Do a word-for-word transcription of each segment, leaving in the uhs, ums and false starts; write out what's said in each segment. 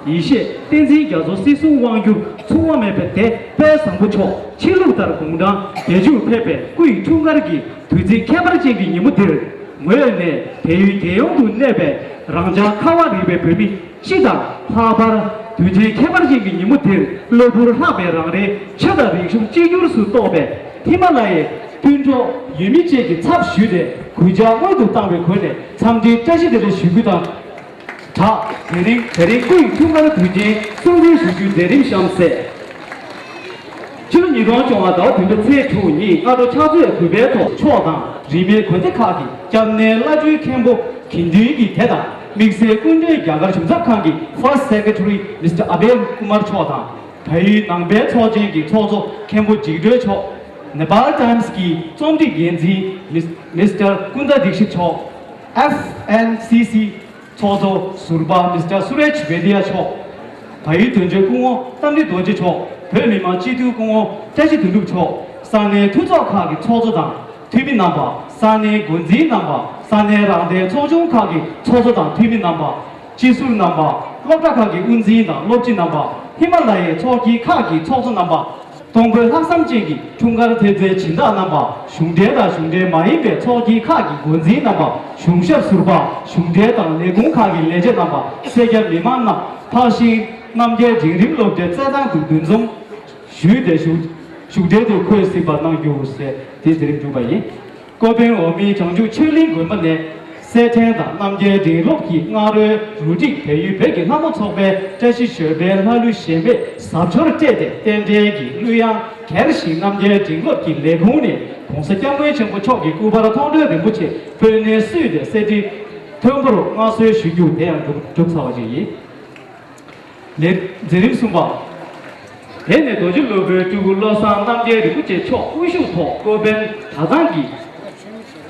ཡེ་ཤེས་བསྟན་འཛིན་རྒྱ་མཚོ་སྲིད་གསུམ་དབང་བསྒྱུར་མཚུངས་པ་མེད་པའི་དེད་དཔོན་བཟང་པོ་མཆོག་ཆོས་ལུགས་ལྟར་དགུང་གྲངས་བརྒྱད་ཅུར་ཕེབས་པའི་སྐུ་ཡི་འཁྲུངས་སྐར་གྱི་དུས་ཚིགས་ཁྱད་པར་ཅན་གྱི་ཉིན་མོ་འདིར། ངོས་ནས་བལ་ཡུལ་རྒྱལ་ཡོངས་སུ་གནས་པའི་རང་ཅག་ཁ་བ་རི་པའི་བོད་མི་སྤྱི་དང་། ལྷག་པར་དུས་ཆེན་ཁྱད་པར་ཅན་གྱི་ཉིན་མོ་འདིར་གློ་བུར་ལྷགས་པའི་རང་རེའི་ཆོས་དང་རིག་གཞུང་གཅིག་གྱུར་སུ་གཏོགས་པའི་ཧི་མ་ལ་ཡའི་སྤུན་གྲོགས་ཡུལ་མི་བཅས་ཀྱི་ཚབ་ཞུས་ཏེ་གུས་ཕྱག་སྔོན་དུ་བཏང་བའི་སྒོ་ནས་འཚམས་འདྲིའི་བཀྲ་ཤིས་བདེ་ལེགས་ཞུ་རྒྱུ་དང་སྦྲགས། དེ་རིང་དེ་རིང་སྐུ་ཡི་འཁྲུངས་སྐར་དུས་ཆེན་སྲུང་བརྩི་ཞུ་རྒྱུའི་མཛད་རིམ་གཤམ་གསལ། ཕྱི་ལོ་ཉིས་སྟོང་བཅོ་ལྔ་ཟླ་བ་བདུན་པའི་ཚེས་དྲུག་ཉིན་སྔ་དྲོ་ཕྱག་ཚོད་དགུ་པའི་ཐོག་མཆོག་དང་རིས་མེད་དགོན་སྡེ་ཁག་གི་སྐྱབས་གནས་བླ་སྤྲུལ་མཁན་པོ་དགེ་འདུན་གྱི་སྡེ་དང་དམིགས་བསལ་སྐུ་མགྲོན་རྒྱ་གར་ཞུན་ཚབ་ཁང་གི་First Secretary Mister Abel Kumar མཆོག་དང་། བལ་ཡུལ་ནང་པའི་ཚོགས་ཆེན་གྱི་ཚོགས་གཙོ་མཁན་པོ་འཇིགས་སྒྲོལ་མཆོག Nepal Times གྱི་རྩོམ་སྒྲིག་འགན་འཛིན་Mister Kunda Dixit མཆོག F N C C ཚོགས་གཙོ་ཟུར་པ་Mister Suresh Vaidya མཆོག་བལ་ཡུལ་དོན་གཅོད་སྐུ་ངོ་རྟ་མགྲིན་རྡོ་རྗེ་མཆོག་བོད་མི་མང་སྤྱི་འཐུས་སྐུ་ངོ་བཀྲ་ཤིས་དོན་གྲུབ་མཆོག་ས་གནས་འཐུས་ཚོགས་ཁག་གི་ཚོགས་གཙོ་དང་འཐུས་མི་རྣམ་པ། ས་གནས་འགོ་འཛིན་རྣམ་པ། ས་གནས་རང་བདེན་ཚོགས་ཆུང་ཁག་གི་ཚོགས་གཙོ་དང་འཐུས་མི་རྣམ་པ། སྤྱི་ཟུར་རྣམ་པ། སློབ་གྲྭ་ཁག་གི་དབུ་འཛིན་དང་སློབ་སྤྱི་རྣམ་པ། ཧི་མ་ལ་ཡའི་ཚོགས་སྐྱིད་ཁག་གི་ཚོགས་གཙོ་རྣམ་པ། གཏོང་ཕོད་ལྷག་བསམ་ཅན་གྱི་འཁྲུངས་སྐར་ཐེབས་རྩའི་སྦྱིན་བདག་རྣམ་པ། གཞུང་འབྲེལ་དང་གཞུང་འབྲེལ་མ་ཡིན་པའི་ཚོགས་སྐྱིད་ཁག་གི་འགོ་འཛིན་རྣམ་པ། གཞུང་ཞབས་ཟུར་པ། གཞུང་འབྲེལ་དང་ལས་ཁུངས་ཁག་གི་ལས་བྱེད་རྣམ་པ། སེར་སྐྱ་མི་མང་རྣམས་ཕར་ཕྱིན་རྣམ་རྒྱལ་འབྲིང་རིམ་སློབ་གྲྭའི་རྩེད་ཐང་དུ་འདུ་འཛོམས་ཞུས་ཏེ་བཞུགས་བཞུགས་གྲལ་དུ་འཁོད་གཟིགས་པར་གནང་རྒྱུ་ཟེར་དེ་མཛད་རིམ་གྲུབ་པ་ཡིན། ཀོ་པན་འོག་མིན་བྱང་ཆུབ་ཆོས་གླིང་དགོན་པ་ནས་གསེར་ཕྲེང་དང་རྣམ་རྒྱལ་འབྲིང་སློབ་ཀྱི་སྔ་རོལ་རུ་སྒྲིག་བལ་ཡུལ་བོད་ཀྱི་ལྷ་མོ་ཚོགས་པའི་བཀྲ་ཤིས་ཞོལ་པའི་ལྷ་ཀླུ་གཞན་ཕེབས་གཟབ་མཆོར་སྤྲས་ཏེ་རྟེན་འབྲེལ་གྱི་གླུ་དབྱངས་གྱེར་ཞིང་རྣམ་རྒྱལ་འབྲིང་སློབ་ཀྱི་ལས་ཁུངས་ནས་༸གོང་ས་༸སྐྱབས་མགོན་ཆེན་པོ་མཆོག་གི་སྐུ་པར་མཐོང་གྲོལ་རིན་པོ་ཆེ་སྤོས་སྣེ་བསུས་ཏེ་གསེར་ཁྲི་མཐོན་པོར་མངའ་གསོལ་ཞུ་རྒྱུ་དེ་ཡང་གྲུབ་གྲུབ་ཚར་བ་ཞིག་ཡིན། ལས་མཛད་རིམ་གསུམ་པ། དེ་ནས་རྡོ་རྗེ་སློབ་དཔོན་སྤྲུལ་སྐུ་བློ་བཟང་རྣམ་རྒྱལ་རིན་པོ་ཆེ་མཆོག་དབུ་བཞུགས་ཐོག་ཀོ་པན་གྲྭ་ཚང་གི་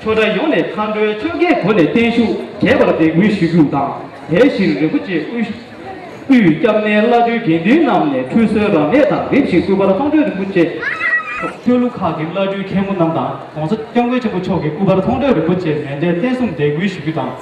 ཆོས་གྲྭ་ཡོངས་ནས་མཁའ་འགྲོའི་ཆོ་གའི་སྒོ་ནས་བརྟན་བཞུགས་རྒྱས་པར་འདེགས་འབུལ་ཞུ་རྒྱུ་དང་། དེ་བཞིན་རིན་པོ་ཆེ་དབུས་དབུས་སྐྱབས་གནས་བླ་སྤྲུལ་དགེ་འདུན་རྣམས་ནས་ཁྲུས་གསོལ་རབ་གནས་དང་། རིམ་བཞིན་སྐུ་པར་མཐོང་གྲོལ་རིན་པོ་ཆེ། ཆོས་ལུགས་ཁག་གི་བླ་སྤྲུལ་མཁན་པོ་རྣམས་དང་༸གོང་ས་༸སྐྱབས་མགོན་ཆེན་པོ་མཆོག་གི་སྐུ་པར་མཐོང་གྲོལ་རིན་པོ་ཆེ་མཎྜལ་རྟེན་གསུམ་འདེགས་འབུལ་ཞུ་རྒྱུ་དང་།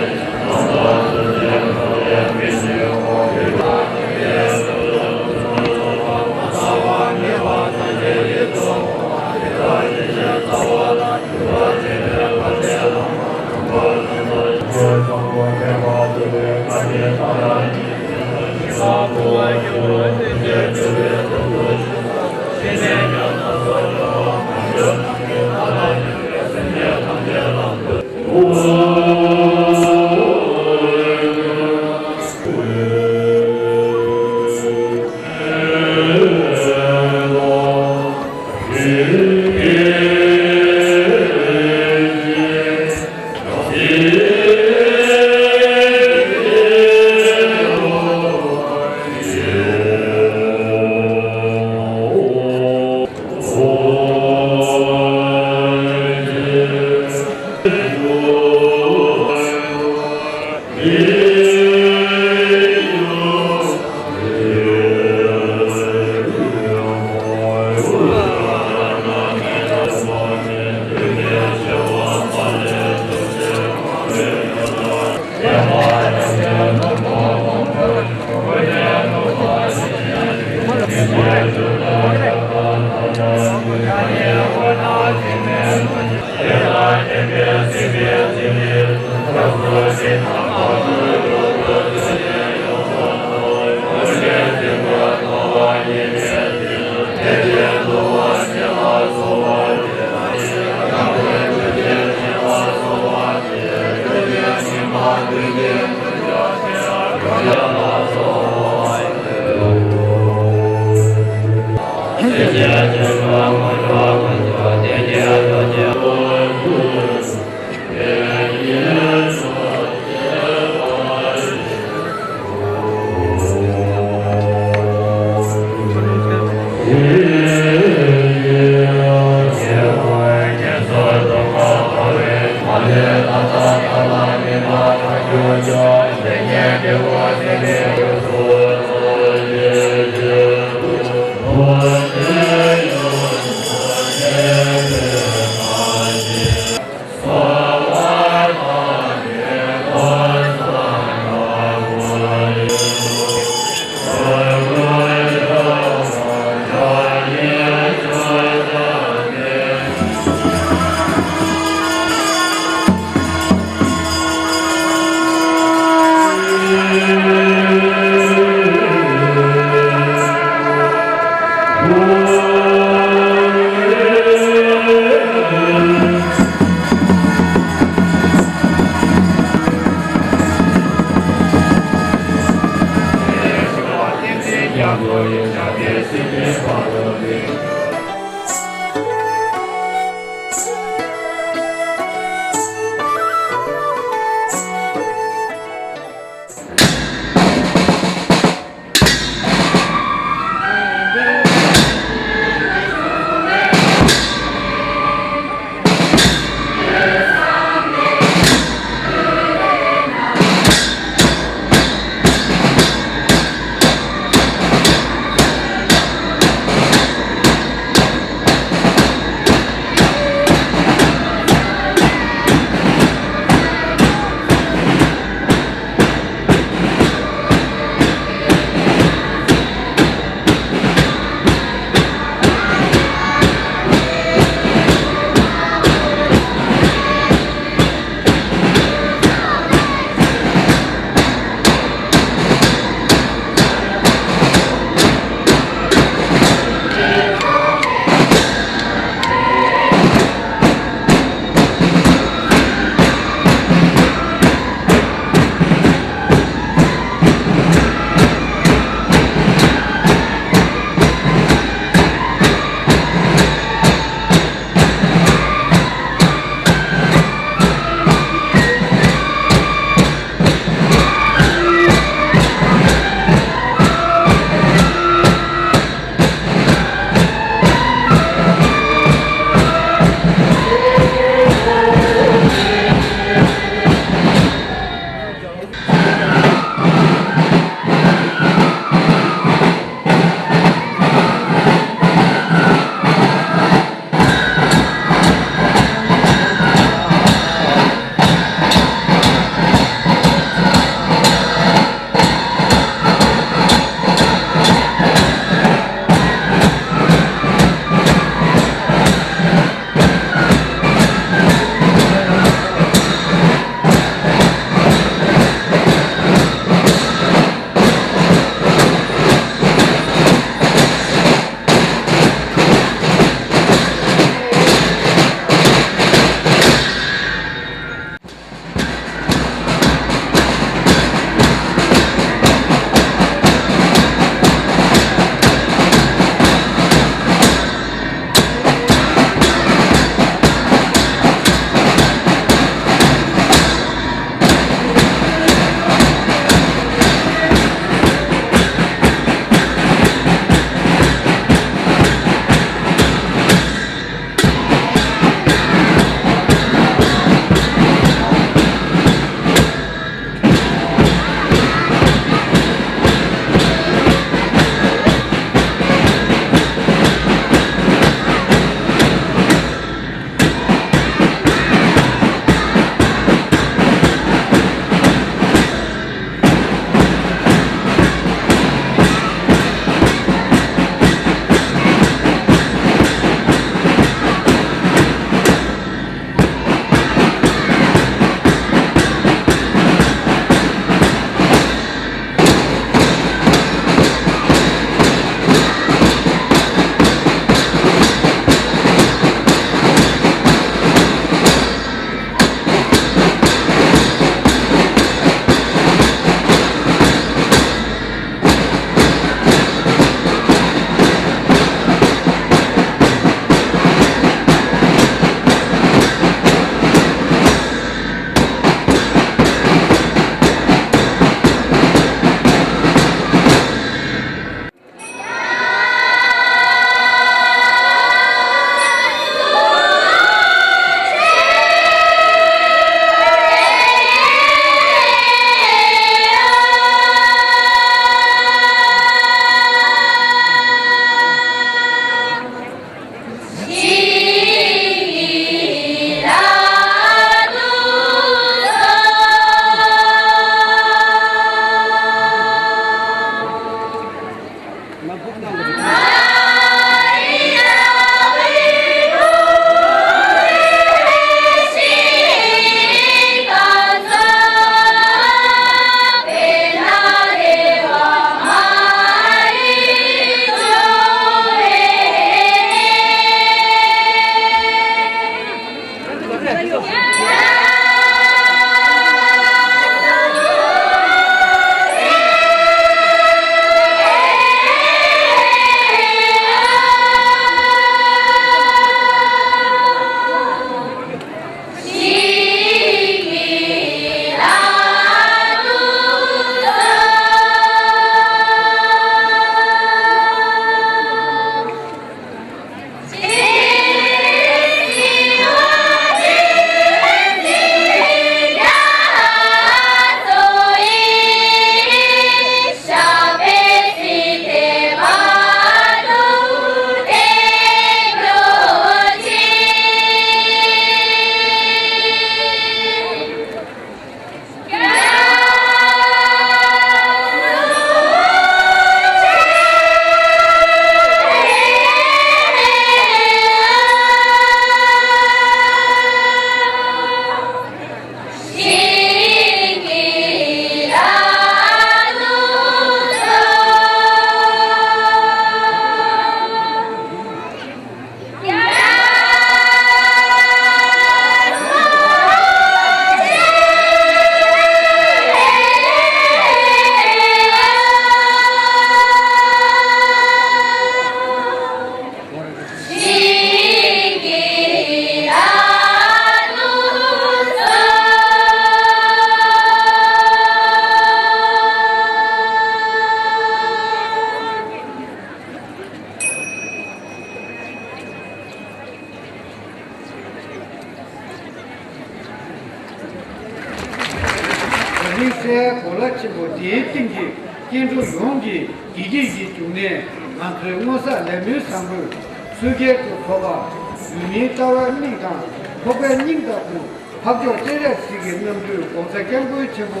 སའི་གོ་ལ་ཆེན་པོ་འདིའི་སྟེང་གི་སྐྱེ་འགྲོ་ཡོངས་ཀྱི་བདེ་སྐྱིད་ཀྱི་འབྱུང་གནས། ང་ཚོའི་སྔོ་བསངས་ལས་སྨོན་བཟང་པོས་སོས་རྒྱལ་དུ་ཐོབ་པ། ཡུལ་མིའི་ལྟ་བའི་མིག་དང་ཕོག་པའི་སྙིང་ལྟ་བུ། འཕགས་མཆོག་སྤྱན་རས་གཟིགས་ཀྱི་རྣམ་སྤྲུལ་༸གོང་ས་༸སྐྱབས་མགོན་ཆེན་པོ་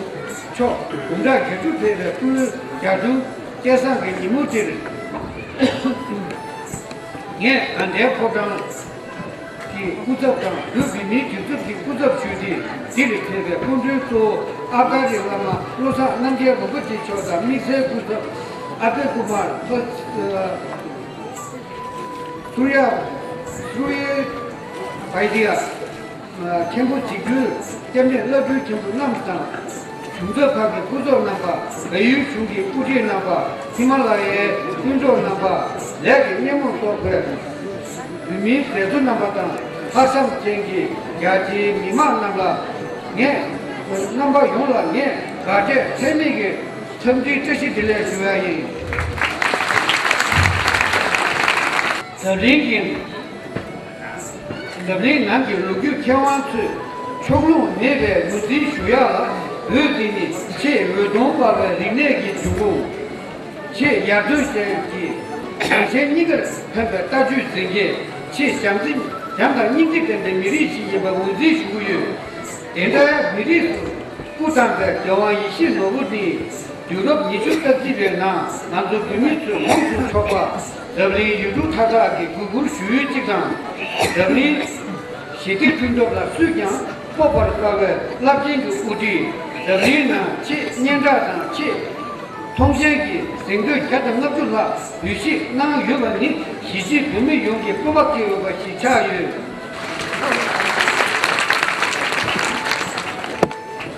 མཆོག་དགུང་གྲངས་བརྒྱད་ཅུ་ཕེབས་པའི་སྐུའི་གྱ་སྟོན་སྐལ་བཟང་གི་ཉིན་མོ་འདིར། ངས་དགའ་ལྡན་ཕོ་བྲང་གི་སྐུ་ཚབ་དང་བོད་བོད་མིའི་སྒྲིག་འཛུགས་ཀྱི་སྐུ་ཚབ་ཞུས་ཏེ། འདིར་ཕེབས་པའི་སྐུ་མགྲོན་གཙོ་བོ་ཨ་ཀ་རི་བླ་མ་བློ་བཟང་རྣམ་རྒྱལ་རིན་པོ་ཆེ་མཆོག་དང་དམིགས་བསལ་སྐུ་ཚབ་ཨ་བྷེ་ཀུ་མར། སུ་ཡ་སུ་ཡ་བྷའི་ཏི་ཡ། མཁན་པོ་འཇིགས་སྐྱོལ་སྐྱབས་གནས་བླ་སྤྲུལ་ཆེན་པོ་རྣམས་དང་། གཞུང་ཚབ་ཁག་གི་སྐུ་ཚབ་རྣམ་པ། བལ་ཡུལ་གཞུང་གི་དབུ་ཁྲིད་རྣམ་པ། ཧི་མ་ལ་ཡའི་དཔོན་གྲོགས་རྣམ་པ། ལས་ཀྱི་སྣེ་མོར་གཏོགས་པའི་བོད་མིའི་མཛད་གཙོ་རྣམ་པ་དང་། ལྷག་བསམ་ཅན་གྱི་རྒྱ་ཆེའི་མི་མང་རྣམས་ལ། ངས་རྣམ་པ་ཡོངས་ལ་ངས་དགའ་སྐྱེད་ཚད་མེད་ཀྱི་འཚམས་འདྲིའི་བཀྲ་ཤིས་བདེ་ལེགས་ཞུ་ཡ་ཡིན། འཛམ་གླིང་གི་འཛམ་གླིང་ནང་གི་ལོ་རྒྱུས་མཁས་དབང་ཚོས་ཕྱོགས་ལྷུང་མེད་པའི་ངོས་འཛིན་ཞུ་ཡག་ལ། བོད་འདི་ནི་ཆེས་འོད་སྟོང་འབར་བའི་རིག་གནས་ཀྱི་འབྱུང་ཁུངས། ཆེས་ཡར་ཐོན་ཅན་གྱི་རང་གཞན་གཉིས་ཀར་ཕན་པའི་ལྟ་སྤྱོད་འཛིན་མཁན། ཆེས་བྱམས་བརྩེ་བྱམས་དང་སྙིང་རྗེ་ལྡན་པའི་མི་རིགས་ཤིག་ཡིན་པ་ངོས་འཛིན་ཞུ་གི་ཡོད། དེ་འདྲའི་མི་རིགས་སུ་སྐུ་བལྟམས་པའི་རྒྱལ་དབང་ཡིད་བཞིན་ནོར་བུ་ནི། དུས་རབས་ཉི་ཤུ་རྩ་གཅིག་པའི་ནང་ང་ཚོ་བོད་མི་ཚོས་ཡོངས་སུ་ཕྱོགས་པ་འཛམ་གླིང་ཡུལ་གྲུ་མཐའ་དག་གི་གུས་བཀུར་ཞུ་ཡུལ་གཅིག་དང་། འཛམ་གླིང་ཞི་བདེ་བསྐྲུན་ཐབས་ལ་སུས་ཀྱང་སྤོབས་པར་དཀའ་བའི་རླབས་ཆེན་གྱི་དབུ་ཁྲིད། འཛམ་གླིང་ནང་ཆེས་སྙན་གྲགས་དང་ཆེས་མཐོང་ཞེན་གྱི་གཟེངས་བསྟོད་བརྒྱ་དང་ལྔ་བཅུ་ལྷག་འབུལ་བཞེས་གནང་ཡོད་པ་ནི། གཞིས་བྱེས་བོད་མི་ཡོངས་ཀྱི་སྤོབས་པ་སྐྱེ་འོས་པ་ཞིག་ཆགས་ཡོད།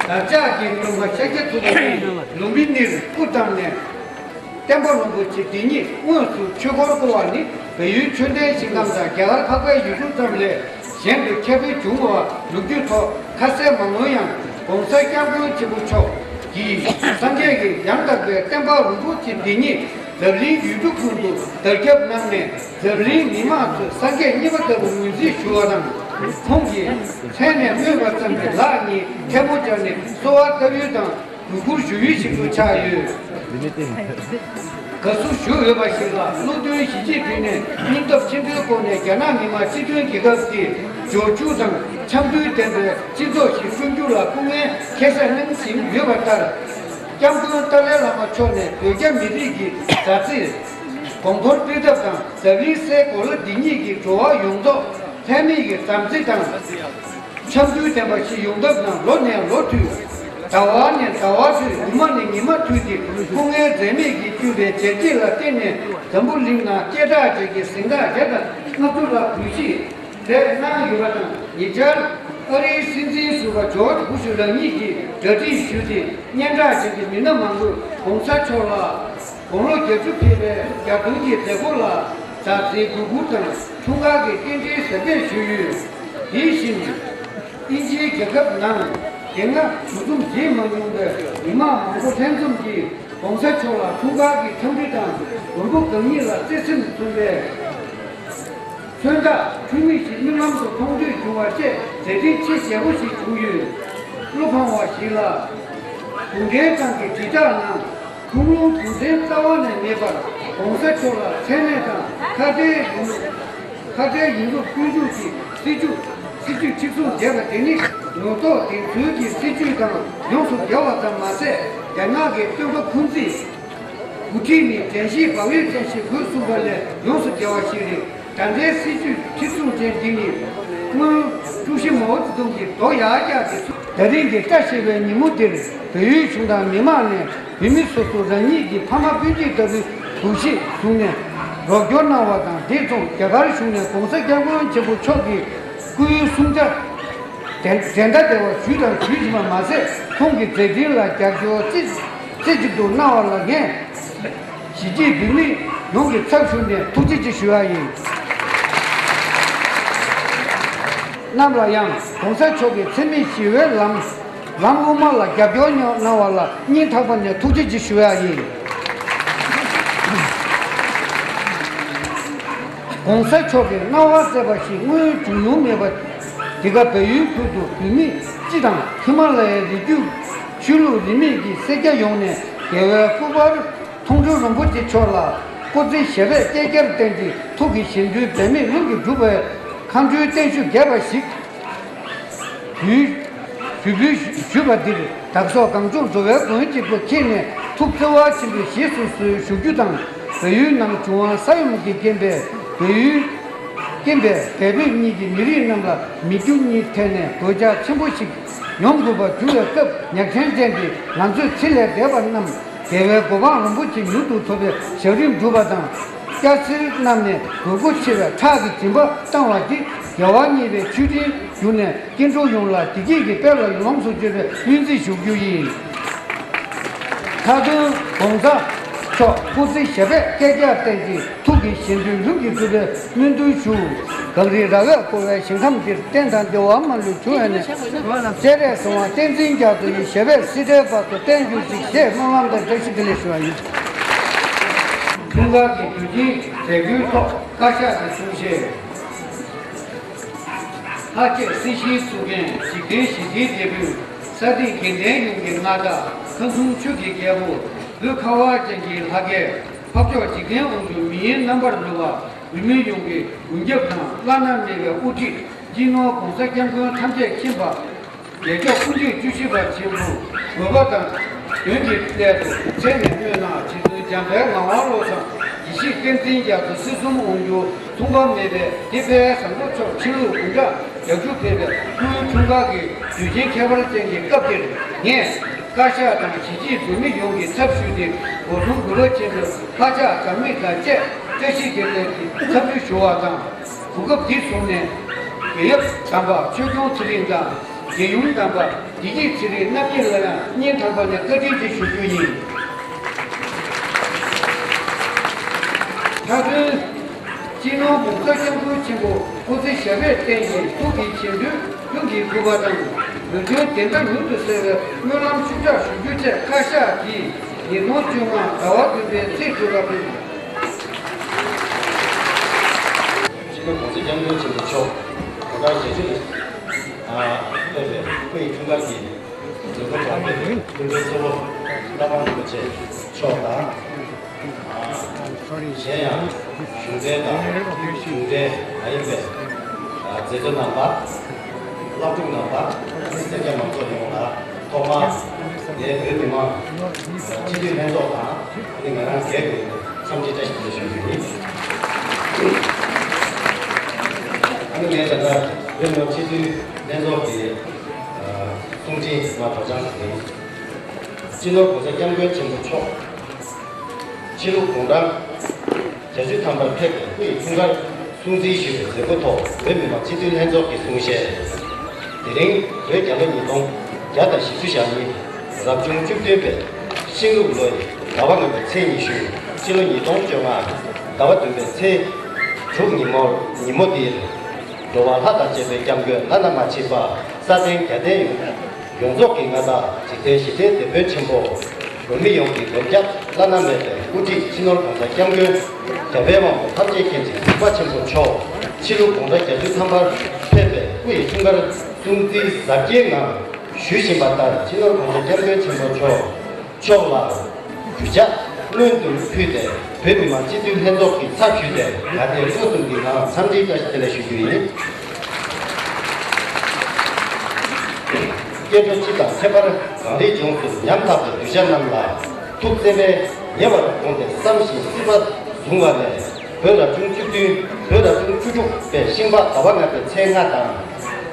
བདག་ཅག་གི་སྟོན་པ་ཤཱཀྱ་ཐུབ་པ་ཉིད་ལུམ་བི་ནིར་སྐུ་བལྟམས་ནས། བསྟན་པ་རིན་པོ་ཆེ་འདི་ཉིད་དངོས་སུ་ཆོས་འཁོར་བསྐོར་བ་ནི། བལ་ཡུལ་ཆོས་ལྡན་ཞིང་ཁམས་དང་རྒྱ་གར་འཕགས་པའི་ཡུལ་གྲུ་ཙམ་ལས་གཞན་དུ་ཁྱབ་སྤེལ་བྱུང་བ་ལོ་རྒྱུས་ཐོག་ཁ་གསལ་མ་མངོན་ཡང་། ༸གོང་ས་༸སྐྱབས་མགོན་ཆེན་པོ་མཆོག་གིས་སངས་རྒྱས་ཀྱི་ཡང་དག་པའི་བསྟན་པ་རིན་པོ་ཆེ་འདི་ཉིད་འཛམ་གླིང་ཡུལ་གྲུ་ཀུན་ཏུ་དར་ཁྱབ་གནང་ནས། འཛམ་གླིང་མི་མང་ཚོས་སངས་རྒྱས་མཉེས་པ་ལྟ་བུ་ངོས་འཛིན་ཞུ་བ་དང་། ཁོང་གིས་མཚན་ནས་སྨོས་པ་ཙམ་གྱིས་ལག་གཉིས་ཐལ་མོ་སྦྱར་ནས་གསོལ་བ་བཏབ་ཡུལ་དང་གུས་བཀུར་ཞུ་ཡུལ་ཞིག་ཏུ་ཆགས་ཡོད། དགའ་བསུ་ཞུ་འོས་པ་ཞིག་ལ། བློ་མཐུན་ཞི་ཅིན་ཕིང་ནས་སྙིང་སྟོབས་ཆེན་པོའི་སྒོ་ནས་རྒྱ་ནག་མི་དམངས་སྤྱི་མཐུན་རྒྱལ་ཁབ་ཀྱི་འབྱོར་ཕྱུག་དང་འཆམ་མཐུན་ལྡན་པའི་སྤྱི་ཚོགས་ཤིག་བསྐྲུན་རྒྱུ་ལ་སྐུ་ངལ་ཁྱད་བསད་གནང་བཞིན་ཡོད་པ་ལྟར། སྐྱབས་མགོན་ཏཱ་ལའི་བླ་མ་མཆོག་ནས་བོད་རྒྱ་མི་རིགས་ཀྱི་མཛའ་བརྩེ་གོང་མཐོར་སྤེལ་ཐབས་དང་། འཛམ་གླིང་སའི་གོ་ལ་འདི་ཉིད་ཀྱི་འགྲོ་བ་ཡོངས་རྫོགས་ལྷད་མེད་ཀྱི་བྱམས་བརྩེ་དང་འཆམ་མཐུན་ལྡན་པ་ཞིག་ཡོང་ཐབས་ནང་ལོ་ནས་ལོ་མཐུད། ཟླ་བ་ནས་ཟླ་བ་མཐུད། ཉི་མ་ནས་ཉི་མ་མཐུད་དེ། སྐུ་ངལ་འཛེམས་མེད་ཀྱིས་བསྐྱོད་པའི་བྱས་རྗེས་ལ་བརྟེན་ནས། འཛམ་བུ་གླིང་ནང་སྐད་གྲགས་ཅན་གྱི་གཟེངས་རྟགས་བརྒྱ་དང་ལྔ་བཅུ་ལྷག་འབུལ་བཞེས་མཛད་གནང་ཡོད་པ་དང་། ཉེ་ཆར་ཨ་རིའི་སྲིད་འཛིན་ཟུར་པ་ཇོརྗ་བྷུ་ཤུ་རང་ཉིད་ཀྱིས་གྲ་སྒྲིག་ཞུས་ཏེ། སྙན་གྲགས་ཅན་གྱི་མི་སྣ་མང་པོས་༸གོང་ས་མཆོག་ལ་དགུང་ལོ་བརྒྱད་ཅུ་ཕེབས་པའི་གྱ་སྟོན་གྱི་མཛད་སྒོ་ལ་མཛའ་བརྩེའི་གུས་བཀུར་དང་འཁྲུངས་སྐར་གྱི་རྟེན་འབྲེལ་གཟབ་རྒྱས་ཞུས་ཡོད། དེ་བཞིན། དབྱིན་ཇིའི་རྒྱལ་ཁབ་ནང་དེ་སྔ་འདུ་འཛོམས་བྱེད་མ་མྱོང་བའི་མི་མང་མང་པོ་ལྷན་འཛོམས་ཀྱིས་༸གོང་ས་མཆོག་ལ་འཁྲུངས་སྐར་གྱི་འཚམས་འདྲི་དང་། མགོན་པོ་གང་ཉིད་ལ་བརྩེ་སེམས་མཚོན་པའི་མཚོན་རྟགས་འཕྲུལ་མི་ཞིག་མིག་ལམ་དུ་མཐོང་ཐོས་བྱུང་བ་བཅས་མཛད་འཕྲིན་ཆེས་ཞན་པོ་ཞིག་བྱུང་ཡོད། བློ་ཕངས་པ་ཞིག་ལ། གུང་ཁྲན་ཏང་གི་དྲིལ་བསྒྲགས་ནང་ཁུངས་ལུང་རྒྱུ་མཚན་རྩ་བ་ནས་མེད་པར་༸གོང་ས་མཆོག་ལ་མཚན་སྨད་དང་ཁ་བྲལ་ཡིན། ཁ་བྲལ་ཡིན་ལུགས་སྐྱོན་འཛུགས་ཀྱི་སྲིད་བྱུས་སྲིད་བྱུས་ཁྲིད་སྲོལ་བྱས་པ་དེ་ནི་ངོ་ཐོག་བདེན་འཚོལ་གྱི་སྲིད་བྱུས་དང་ཡོངས་སུ་འགལ་བ་ཙམ་མ་ཟད། རྒྱ་ནག་གི་སྟོན་ཁ་ཁུང་ཙི། འགོ་ཁྲིད་ནི་དྲན་ཤེས་བག་ཡོད་ཅན་ཞིག་དགོས་གསུངས་པ་ལས་ཡོངས་སུ་འགལ་བ་ཞིག་རེད། ད་ལྟའི་སྲིད་བྱུས་ཁྲིད་སྲོལ་ཅན་འདི་ནི་སྔོན་ཀྲུའུ་ཞི་མའོ་ཙེ་ཏུང་གིས་རྡོག་ཡར་བཀྱགས་ཏེ་ཚུར། ད་རིང་གི་བཀྲ་ཤིས་པའི་ཉིན་མོ་འདིར་བལ་ཡུལ་གཞུང་དང་མི་མང་ནས་བོད་མི་སོ་སོ་རང་ཉིད་ཀྱི་ཕ་མ་སྤུན་མཆེད་ལྟ་བུའི་འདུ་ཤེས་བཟུང་ནས་རོགས་སྐྱོར་གནང་བ་དང་། དེ་མཚུངས་རྒྱ་གར་གཞུང་ནས་༸གོང་ས་༸སྐྱབས་མགོན་ཆེན་པོ་མཆོག་གི་སྐུའི་གསུང་ཆ་འགྲན་ཟླ་བདེ་བ་ཞུས་དང་ཞུ་བཞིན་པ་མ་ཟད། ཁོང་གི་མཛད་འཕྲིན་ལ་རྒྱབ་སྐྱོར་རྩེ་རྩེ་གཅིག་ཏུ་གནང་བ་ལ་ངས་གཞིས་བྱེས་བོད་མི་ཡོངས་ཀྱི་ཚབ་ཞུས་ནས་ཐུགས་རྗེ་ཆེ་ཞུ་ཡ་ཡིན། རྣམས་ལ་ཡང་༸གོང་ས་མཆོག་གི་འཚེ་མེད་ཞི་བའི་ལམ་ལམ་དབུ་མ་ལ་རྒྱབ་སྐྱོར་གནང་བ་ལ་སྙིང་ཐག་པ་ནས་ཐུགས་རྗེ་ཆེ་ཞུ་ཡ་ཡིན། ༸གོང་ས་མཆོག་གི་སྣང་བ་མཛད་པ་ཞིག་སྔོན་བྱུང་མྱོང་མེད་པ། འདི་ག་བལ་ཡུལ་ཁུལ་དུ་བོད་མི་སྤྱི་དང་ཧི་མ་ལ་ཡའི་རི་རྒྱུད་ ཆོས་ལུགས་རིས་མེད་ཀྱི་སེར་སྐྱ་ཡོངས་ནས་རྒྱལ་བའི་སྐུ་པར་མཐོང་གྲོལ་རིན་པོ་ཆེ་མཆོག་ལ་སྐུ་ཚེ་ཞབས་པད་བསྐལ་བརྒྱར་བརྟན་ཅིང་ཐུགས་ཀྱི་བཞེད་དོན་འབད་མེད་ལྷུན་གྱིས་འགྲུབ་པའི་མཁའ་འགྲོའི་བརྟན་བཞུགས་རྒྱས་པ་ཞིག་ཞུ་ཞུ་འབུལ་ཞུས་པ་འདིར་བདག་སོགས་གངས་ལྗོངས་འགྲོ་བའི་མགོན་གཅིག་པུ་མཁྱེན་ནས་ཐུགས་བརྩེ་བ་ཆེན་པོས་བཞེས་སུ་གསོལ་ཞུ་རྒྱུ་དང་། བལ་ཡུལ་ནང་འབྱུང་བ་ས་ཡོམ་གྱིས་རྐྱེན་པས་བལ་ཡུལ། རྐྱེན་པས་བལ་བོད་གཉིས་ཀྱི་མི་རིགས་རྣམས་ལ་མི་རྒྱུ་གཉིས་ཐད་ནས་གོད་ཆག་ཆེན་པོ་ཞིག་ཡོང་དགོས་པར་གྱུར་བའི་སྐབས། ཉག་ཕྲན་ཅན་གྱིས་ང་ཚོའི་ཚེ་ལས་འདས་པ་རྣམས་རྒྱལ་བའི་གོ་འཕང་རིན་པོ་ཆེ་མྱུར་དུ་ཐོབ་པའི་ཞབས་རིམ་སྒྲུབ་པ་དང་། སྐྱ་སེར་རྣམས་ནས་དགོས་མཁོ་ཆེ་བའི་ཁྲག་གི་སྦྱིན་པ་བཏང་བ་འདིས་རྒྱལ་བ་གཉིས་པའི་མཆོད་སྤྲིན་བསྒྱུར་ནས། སྐྱེ་འགྲོ་ཡོངས་ལ་བདེ་སྐྱིད་ཀྱི་དཔལ་ལ་ཡོངས་སུ་སྤྱོད་པའི་སྨོན་ཚིག་ཞུ་རྒྱུ་ཡིན། མཐའ་དོན་༸གོང་ས་མཆོག་སྐུ་ཚེ་ཞབས་པད་བསྐལ་བརྒྱར་བརྟན་ཅིང་ཐུགས་ཀྱི་བཞེད་དོན་ལྷུན་གྱིས་འགྲུབ་པའི་སྨོན་འདུན་ཞུ། གངས་རི་ར་བས་བསྐོར་བའི་ཞིང་ཁམས་འདིར་བསྟན་དང་བདེ་བ་མ་ལུས་འབྱུང་བའི་གནས། སྤྱན་རས་གཟིགས་དབང་བསྟན་འཛིན་རྒྱ་མཚོ་ཡི་ཞབས་པད་སྲིད་མཐའི་བར་དུ་བརྟན་གྱུར་ཅིག་ཞེས་སྨོན་ལམ་དང་བཀྲ་ཤིས་བདེ་ལེགས་ཞུ་བ་ཡིན། འཁྲུངས་སྐར་གྱི་དུས་ཆེན་མཛད་སྒོའི་ཐོག་བཀའ་ཤག་གི་གསུང་བཤད། ལྷ་བཅས་སྲིད་ཞིའི་གཙུག་རྒྱན། འཇིག་རྟེན་ཞི་བདེའི་དེད་དཔོན། ས་སྟེང་དགེ་ལྡན་ཡོངས་ཀྱི་མངའ་བདག། ཁམས་གསུམ་ཆོས་ཀྱི་རྒྱལ་པོ། བོད་ཁ་བ་ཅན་གྱི་ལྷ་སྐལ། འཕགས་མཆོག་འཇིག་རྟེན་དབང་ཕྱུག་མི་ཡི་རྣམ་པར་གྲོལ་བ། བོད་མི་ཡོངས་ཀྱི་མགོན་སྐྱབས་དང་བླ་ན་མེད་པའི་དབུ་ཁྲིད། སྤྱི་ནོར་༸གོང་ས་༸སྐྱབས་མགོན་ཐམས་ཅད་མཁྱེན་པ། རྒྱལ་སྐྱོང་དབུ་འབྱེད་བཅུ་བཞི་པ་ཆེན་པོ་དགོས་པ་དང་དོན་གྱི་སླད་དུ་མཚན་ནས་སྨོས་ན། རྗེ་བཙུན་འཇམ་དཔལ་ངག་དབང་བློ་བཟང་། ཡེ་ཤེས་བསྟན་འཛིན་རྒྱ་མཚོ། སྲིད་གསུམ་དབང་སྒྱུར་མཚུངས་པ་མེད་པའི་དེད་དཔོན་བཟང་པོ་མཆོག་ཕྱི་ལུགས་དགུང་གྲངས་བརྒྱད་ཅུ་ཕེབས་པའི་སྐུའི་འཁྲུངས་སྐར་གྱི་དུས་ཆེན་ཁྱད་པར་ཅན་གྱི་སྐབས་འདིར། ངས་བཀའ་ཤག་དང་གཞིས་བྱེས་བོད་མི་ཡོངས་ཀྱི་ཚབ་ཞུས་ཏེ་སྒོ་གསུམ་གུས་པ་ཆེན་པོས་ལྷ་ཕྱག་དང་མི་དང་བཅས་བཀྲ་ཤིས་བདེ་ལེགས་ཀྱི་འཚམས་འདྲི་ཞུ་བ་དང་། གོ་སྐབས་འདི་བཟུང་ནས་རྒྱལ་ཡབ་དམ་པ་ཆོས་སྐྱོང་ཚེ་རིང་དང་། རྒྱལ་ཡུམ་དམ་པ་བདེ་སྐྱིད་ཚེ་རིང་རྣམ་གཉིས་ལ་ཡང་སྙིང་ཐག་པ་ནས་བཀའ་དྲིན་ཆེ་ཞུ་རྒྱུ་ཡིན། མཐའ་དོན། སྤྱི་ནོར་༸གོང་ས་༸སྐྱབས་མགོན་ཆེན་པོ་སྐུ་ཚེ་ཞབས་པད་བརྟན་ཅིང་ཐུགས་ཀྱི་བཞེད་དོན་ལྷུན་གྱིས་གྲུབ་པ་དང་། བོད་དོན་བདེན་མཐའ་མྱུར་དུ་གསལ་བའི་སྨོན་ལམ་ཤུགས་དྲག་ཞུ་རྒྱུ་བཅས་བཀའ་ཤག་གིས་ཉིས་སྟོང་བཅོ་ལྔ་ཟླ་བ་བདུན་པའི་ཚེས་དྲུག་ལ་ཕུལ། སྤྱི་ནོར་༸གོང་ས་༸སྐྱབས་མགོན་ཆེན་པོ་མཆོག་གོ་ལྟར་རྒྱལ་སྤྱི་ལ་ཕེབས་པའི་སྐུ་ཡི་འཁྲུངས་སྐར་གྱི་མཛད་སྒོ་ཐོག་ཕེབས་པའི་སྐུ་མགྲོན་གཙོ་བོ་ལྷ་དབང་རིན་པོ་ཆེ་མཆོག་དང་། གཞན་ཡང་གཞུང་འབྲེལ་དང་གཞུང་འབྲེལ་མ་ཡིན་པའི་མཛད་གཙོ་རྣམ་པ། སློབ་ཕྲུག་རྣམ་པ། སེར་སྐྱ་མང་ཚོགས་ཡོངས་ལ་ཐོག་མར་ངས་བོད་མི་མང་སྤྱི་འཐུས་ལྷན་ཚོགས་དང་ཨ་ནི་ང་རང་སྒེར་གྱི་འཚམས་འདྲི་བཀྲ་ཤིས་བདེ་ལེགས་ཞུ་རྒྱུ་ཡིན། ཨ་ནི་ངས་ད་ལྟ་བོད་མི་མང་སྤྱི་འཐུས་ལྷན་ཚོགས་ཀྱི་གསུང་འཕྲིན་མ་སྒྲོག་སྦྱང་ཞུ་གི་ཡིན། སྤྱི་ནོར་༸གོང་ས་༸སྐྱབས་མགོན་ཆེན་པོ་མཆོག་ཕྱི་ལོ་དགུང་གྲངས་བརྒྱད་ཅུ་ཐམ་པར་ཕེབས་པའི་སྐུ་ཡི་འཁྲུངས་སྐར་སྲུང་བརྩི་ཞུས་པའི་མཛད་སྒོ་ཐོག་བོད་མི་མང་སྤྱི་འཐུས་ལྷན་ཚོགས་ཀྱི་གསུང་བཤད། དེ་རིང་བོད་རྒྱལ་ལོ་ཉིས་སྟོང་བརྒྱ་དང་བཞི་བཅུ་ཞེ་གཉིས། རབ་བྱུང་བཅུ་བདུན་པའི་ཤིང་ལུག་ལོའི་ཟླ་བ་ལྔ་པའི་ཚེས་ཉི་ཤུ། སྤྱི་ལོ་ཉིས་སྟོང་བཅོ་ལྔ་ཟླ་བ་བདུན་པའི་ཚེས་དྲུག་ཉིན་མོར་ཉིན་མོ་འདིར་འགྲོ་བ་ལྷ་དང་བཅས་པའི་སྐྱབས་མགོན་བླ་ན་མ་མཆིས་པ་ས་སྟེང་རྒྱལ་བསྟན་ཡོངས་ཡོངས་རྫོགས་ཀྱི་མངའ་བདག་འཇིག་རྟེན་ཞི་བདེའི་དེད་དཔོན་ཆེན་པོ། བོད་མི་ཡོངས་ཀྱི་མགོན་སྐྱབས་བླ་ན་མེད་པའི་དབུ་ཁྲིད་སྤྱི་ནོར་༸གོང་ས་༸སྐྱབས་མགོན་རྒྱལ་བའི་དབང་པོ་ཐམས་ཅད་མཁྱེན་ཅིང་གཟིགས་པ་ཆེན་པོ་མཆོག་ཕྱི་ལོ་དགུང་གྲངས་བརྒྱད་ཅུ་ཐམ་པར་ཕེབས་པའི་སྐུ་ཡི་འཁྲུངས་སྐར་སྲུང་བརྩི་གཟབ་རྒྱས་ངང་ཞུ་བཞིན་པ་ལྟར། སྤྱི་ནོར་༸གོང་ས་༸སྐྱབས་མགོན་ཆེན་པོ་མཆོག་མཆོག་ལ་གུས་ཕྱག་སྔོན་དུ་ཕུལ་ཏེ། བོད་མི་མང་སྤྱི་འཐུས་ལྷན་ཚོགས་ཀྱི་ཚབ་ཞུས་ཏེ་ང་དེ་སྐུ་གསུམ་གྱི་ནང་འཚམས་འདྲིའི་བཀྲ་ཤིས་བདེ་ལེགས་ཞུ་རྒྱུ་ཡིན། སྐྱེ་འགྲོ་སྤྱི་དང་ཁྱད་པར་གངས་རིའི་ལྗོངས་སུ་ཉམ་ཐག་པའི་གདུལ་བྱ་རྣམས་ལ་ཐུགས་བརྩེ་བས་ཉེ་བར་དགོངས་ཏེ་བསམ་ཞིང་སྲིད་པ་བཟུང་བ་ནས། བོད་རབ་བྱུང་བཅུ་བདུན། བོད་རབ་བྱུང་བཅུ་དྲུག་པའི་ཤིང་ལྤགས་ཟླ་བ་ལྔ་པའི་ཚེས་ལྔ་དང་།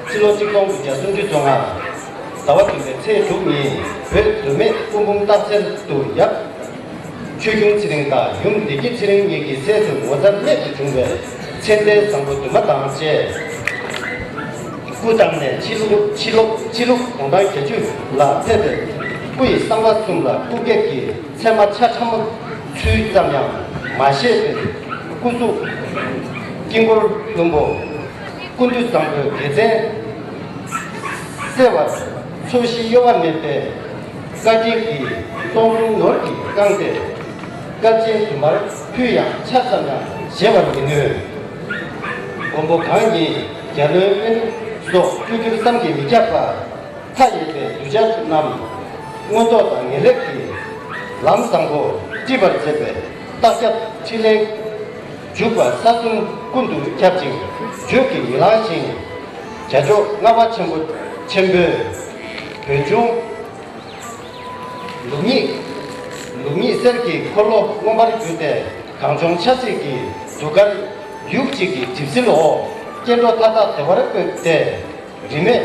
ཕྱི་ལོ་གཅིག་སྟོང་དགུ་བརྒྱ་སུམ་ཅུ་སོ་ལྔ་ཟླ་བ་བདུན་པའི་ཚེས་དྲུག་ཉིན་བོད་མདོ་སྨད་སྐུ་འབུམ་སྟག་འཚེར་དུ་ཡབ་ཆོས་སྐྱོང་ཚེ་རིང་དང་ཡུམ་བདེ་སྐྱིད་ཚེ་རིང་གཉིས་ཀྱི་སྲས་སུ་ངོ་མཚར་རྨད་དུ་བྱུང་བའི་མཚན་ལྡན་བཟང་པོ་འདུན་མ་དང་བཅས་སྐུ་བལྟམས་ནས་ཕྱི་ལོ་ཕྱི་ལོ་ཕྱི་ལོ་དགུང་གྲངས་བརྒྱད་ཅུ་ལ་ཕེབས་པའི་སྐུ་ཡི་བསམ་པ་གསུམ་ལ་སྐུ་སྐྱེད་ཀྱི་མཚན་མ་ཆ་ཕྲ་མོ་ཚུལ་ཙམ་ཡང་མ་བཞེས་པའི་སྐུ་གཟུགས་དཀྱིལ་འཁོར་ལྷུན་པོ། སྐུ་མདུན་བཟང་པོའི་དགེ་མཚན་གསལ་བར་ཚོས་གཞི་གཡོ་བ་མེད་པའི་བཀའ་དྲིན་གྱིས་སྟོང་གསུམ་ནོར་གྱིས་བཀང་སྟེ། དཀའ་སྤྱད་དུ་མར་ཕུལ་ཡང་ཆ་ཙམ་ཡང་བཞེས་པར་མི་ནུས། མགོན་པོ་གང་ཉིད་རྒྱལ་བློན་དབེན་སོགས་བཅོས་བསྒྱུར་བསམ་གྱིས་མི་ཁྱབ་པ། མཐའ་ཡས་པའི་གདུལ་བྱ་རྣམས་ མངོན་རྟོགས་དང་ངེས་ལེགས་ཀྱི་ལམ་བཟང་པོ་འཁྲིད་པར་མཛད་པའི་བརྟག་ཞིབ་འཕྲིན་ལས་འཇུག་པ་ས་གསུམ་ཀུན་ཏུ་ཁྱབ་ཅིང་བརྗོད་ཀྱི་ཡིད་ལ་ཞིང་། བྱ་མཆོག་ལྔ་པ་ཆེན་པོ་ཆེན་པོའི་བོན་ཆུང་ལུགས་གཉིས། ལུགས་གཉིས་གསེར་གྱི་འཁོར་ལོ་མངོན་པར་གྱུར་ཏེ། གངས་ལྗོངས་ཆབ་སྲིད་ཀྱི་གདུགས་དཀར་ཡུག་གཅིག་གི་གྲིབ་བསིལ་འོག་སྐྱེ་འགྲོ་མཐའ་དག་བདེ་བར་བཀོད་དེ། རིས་མེད་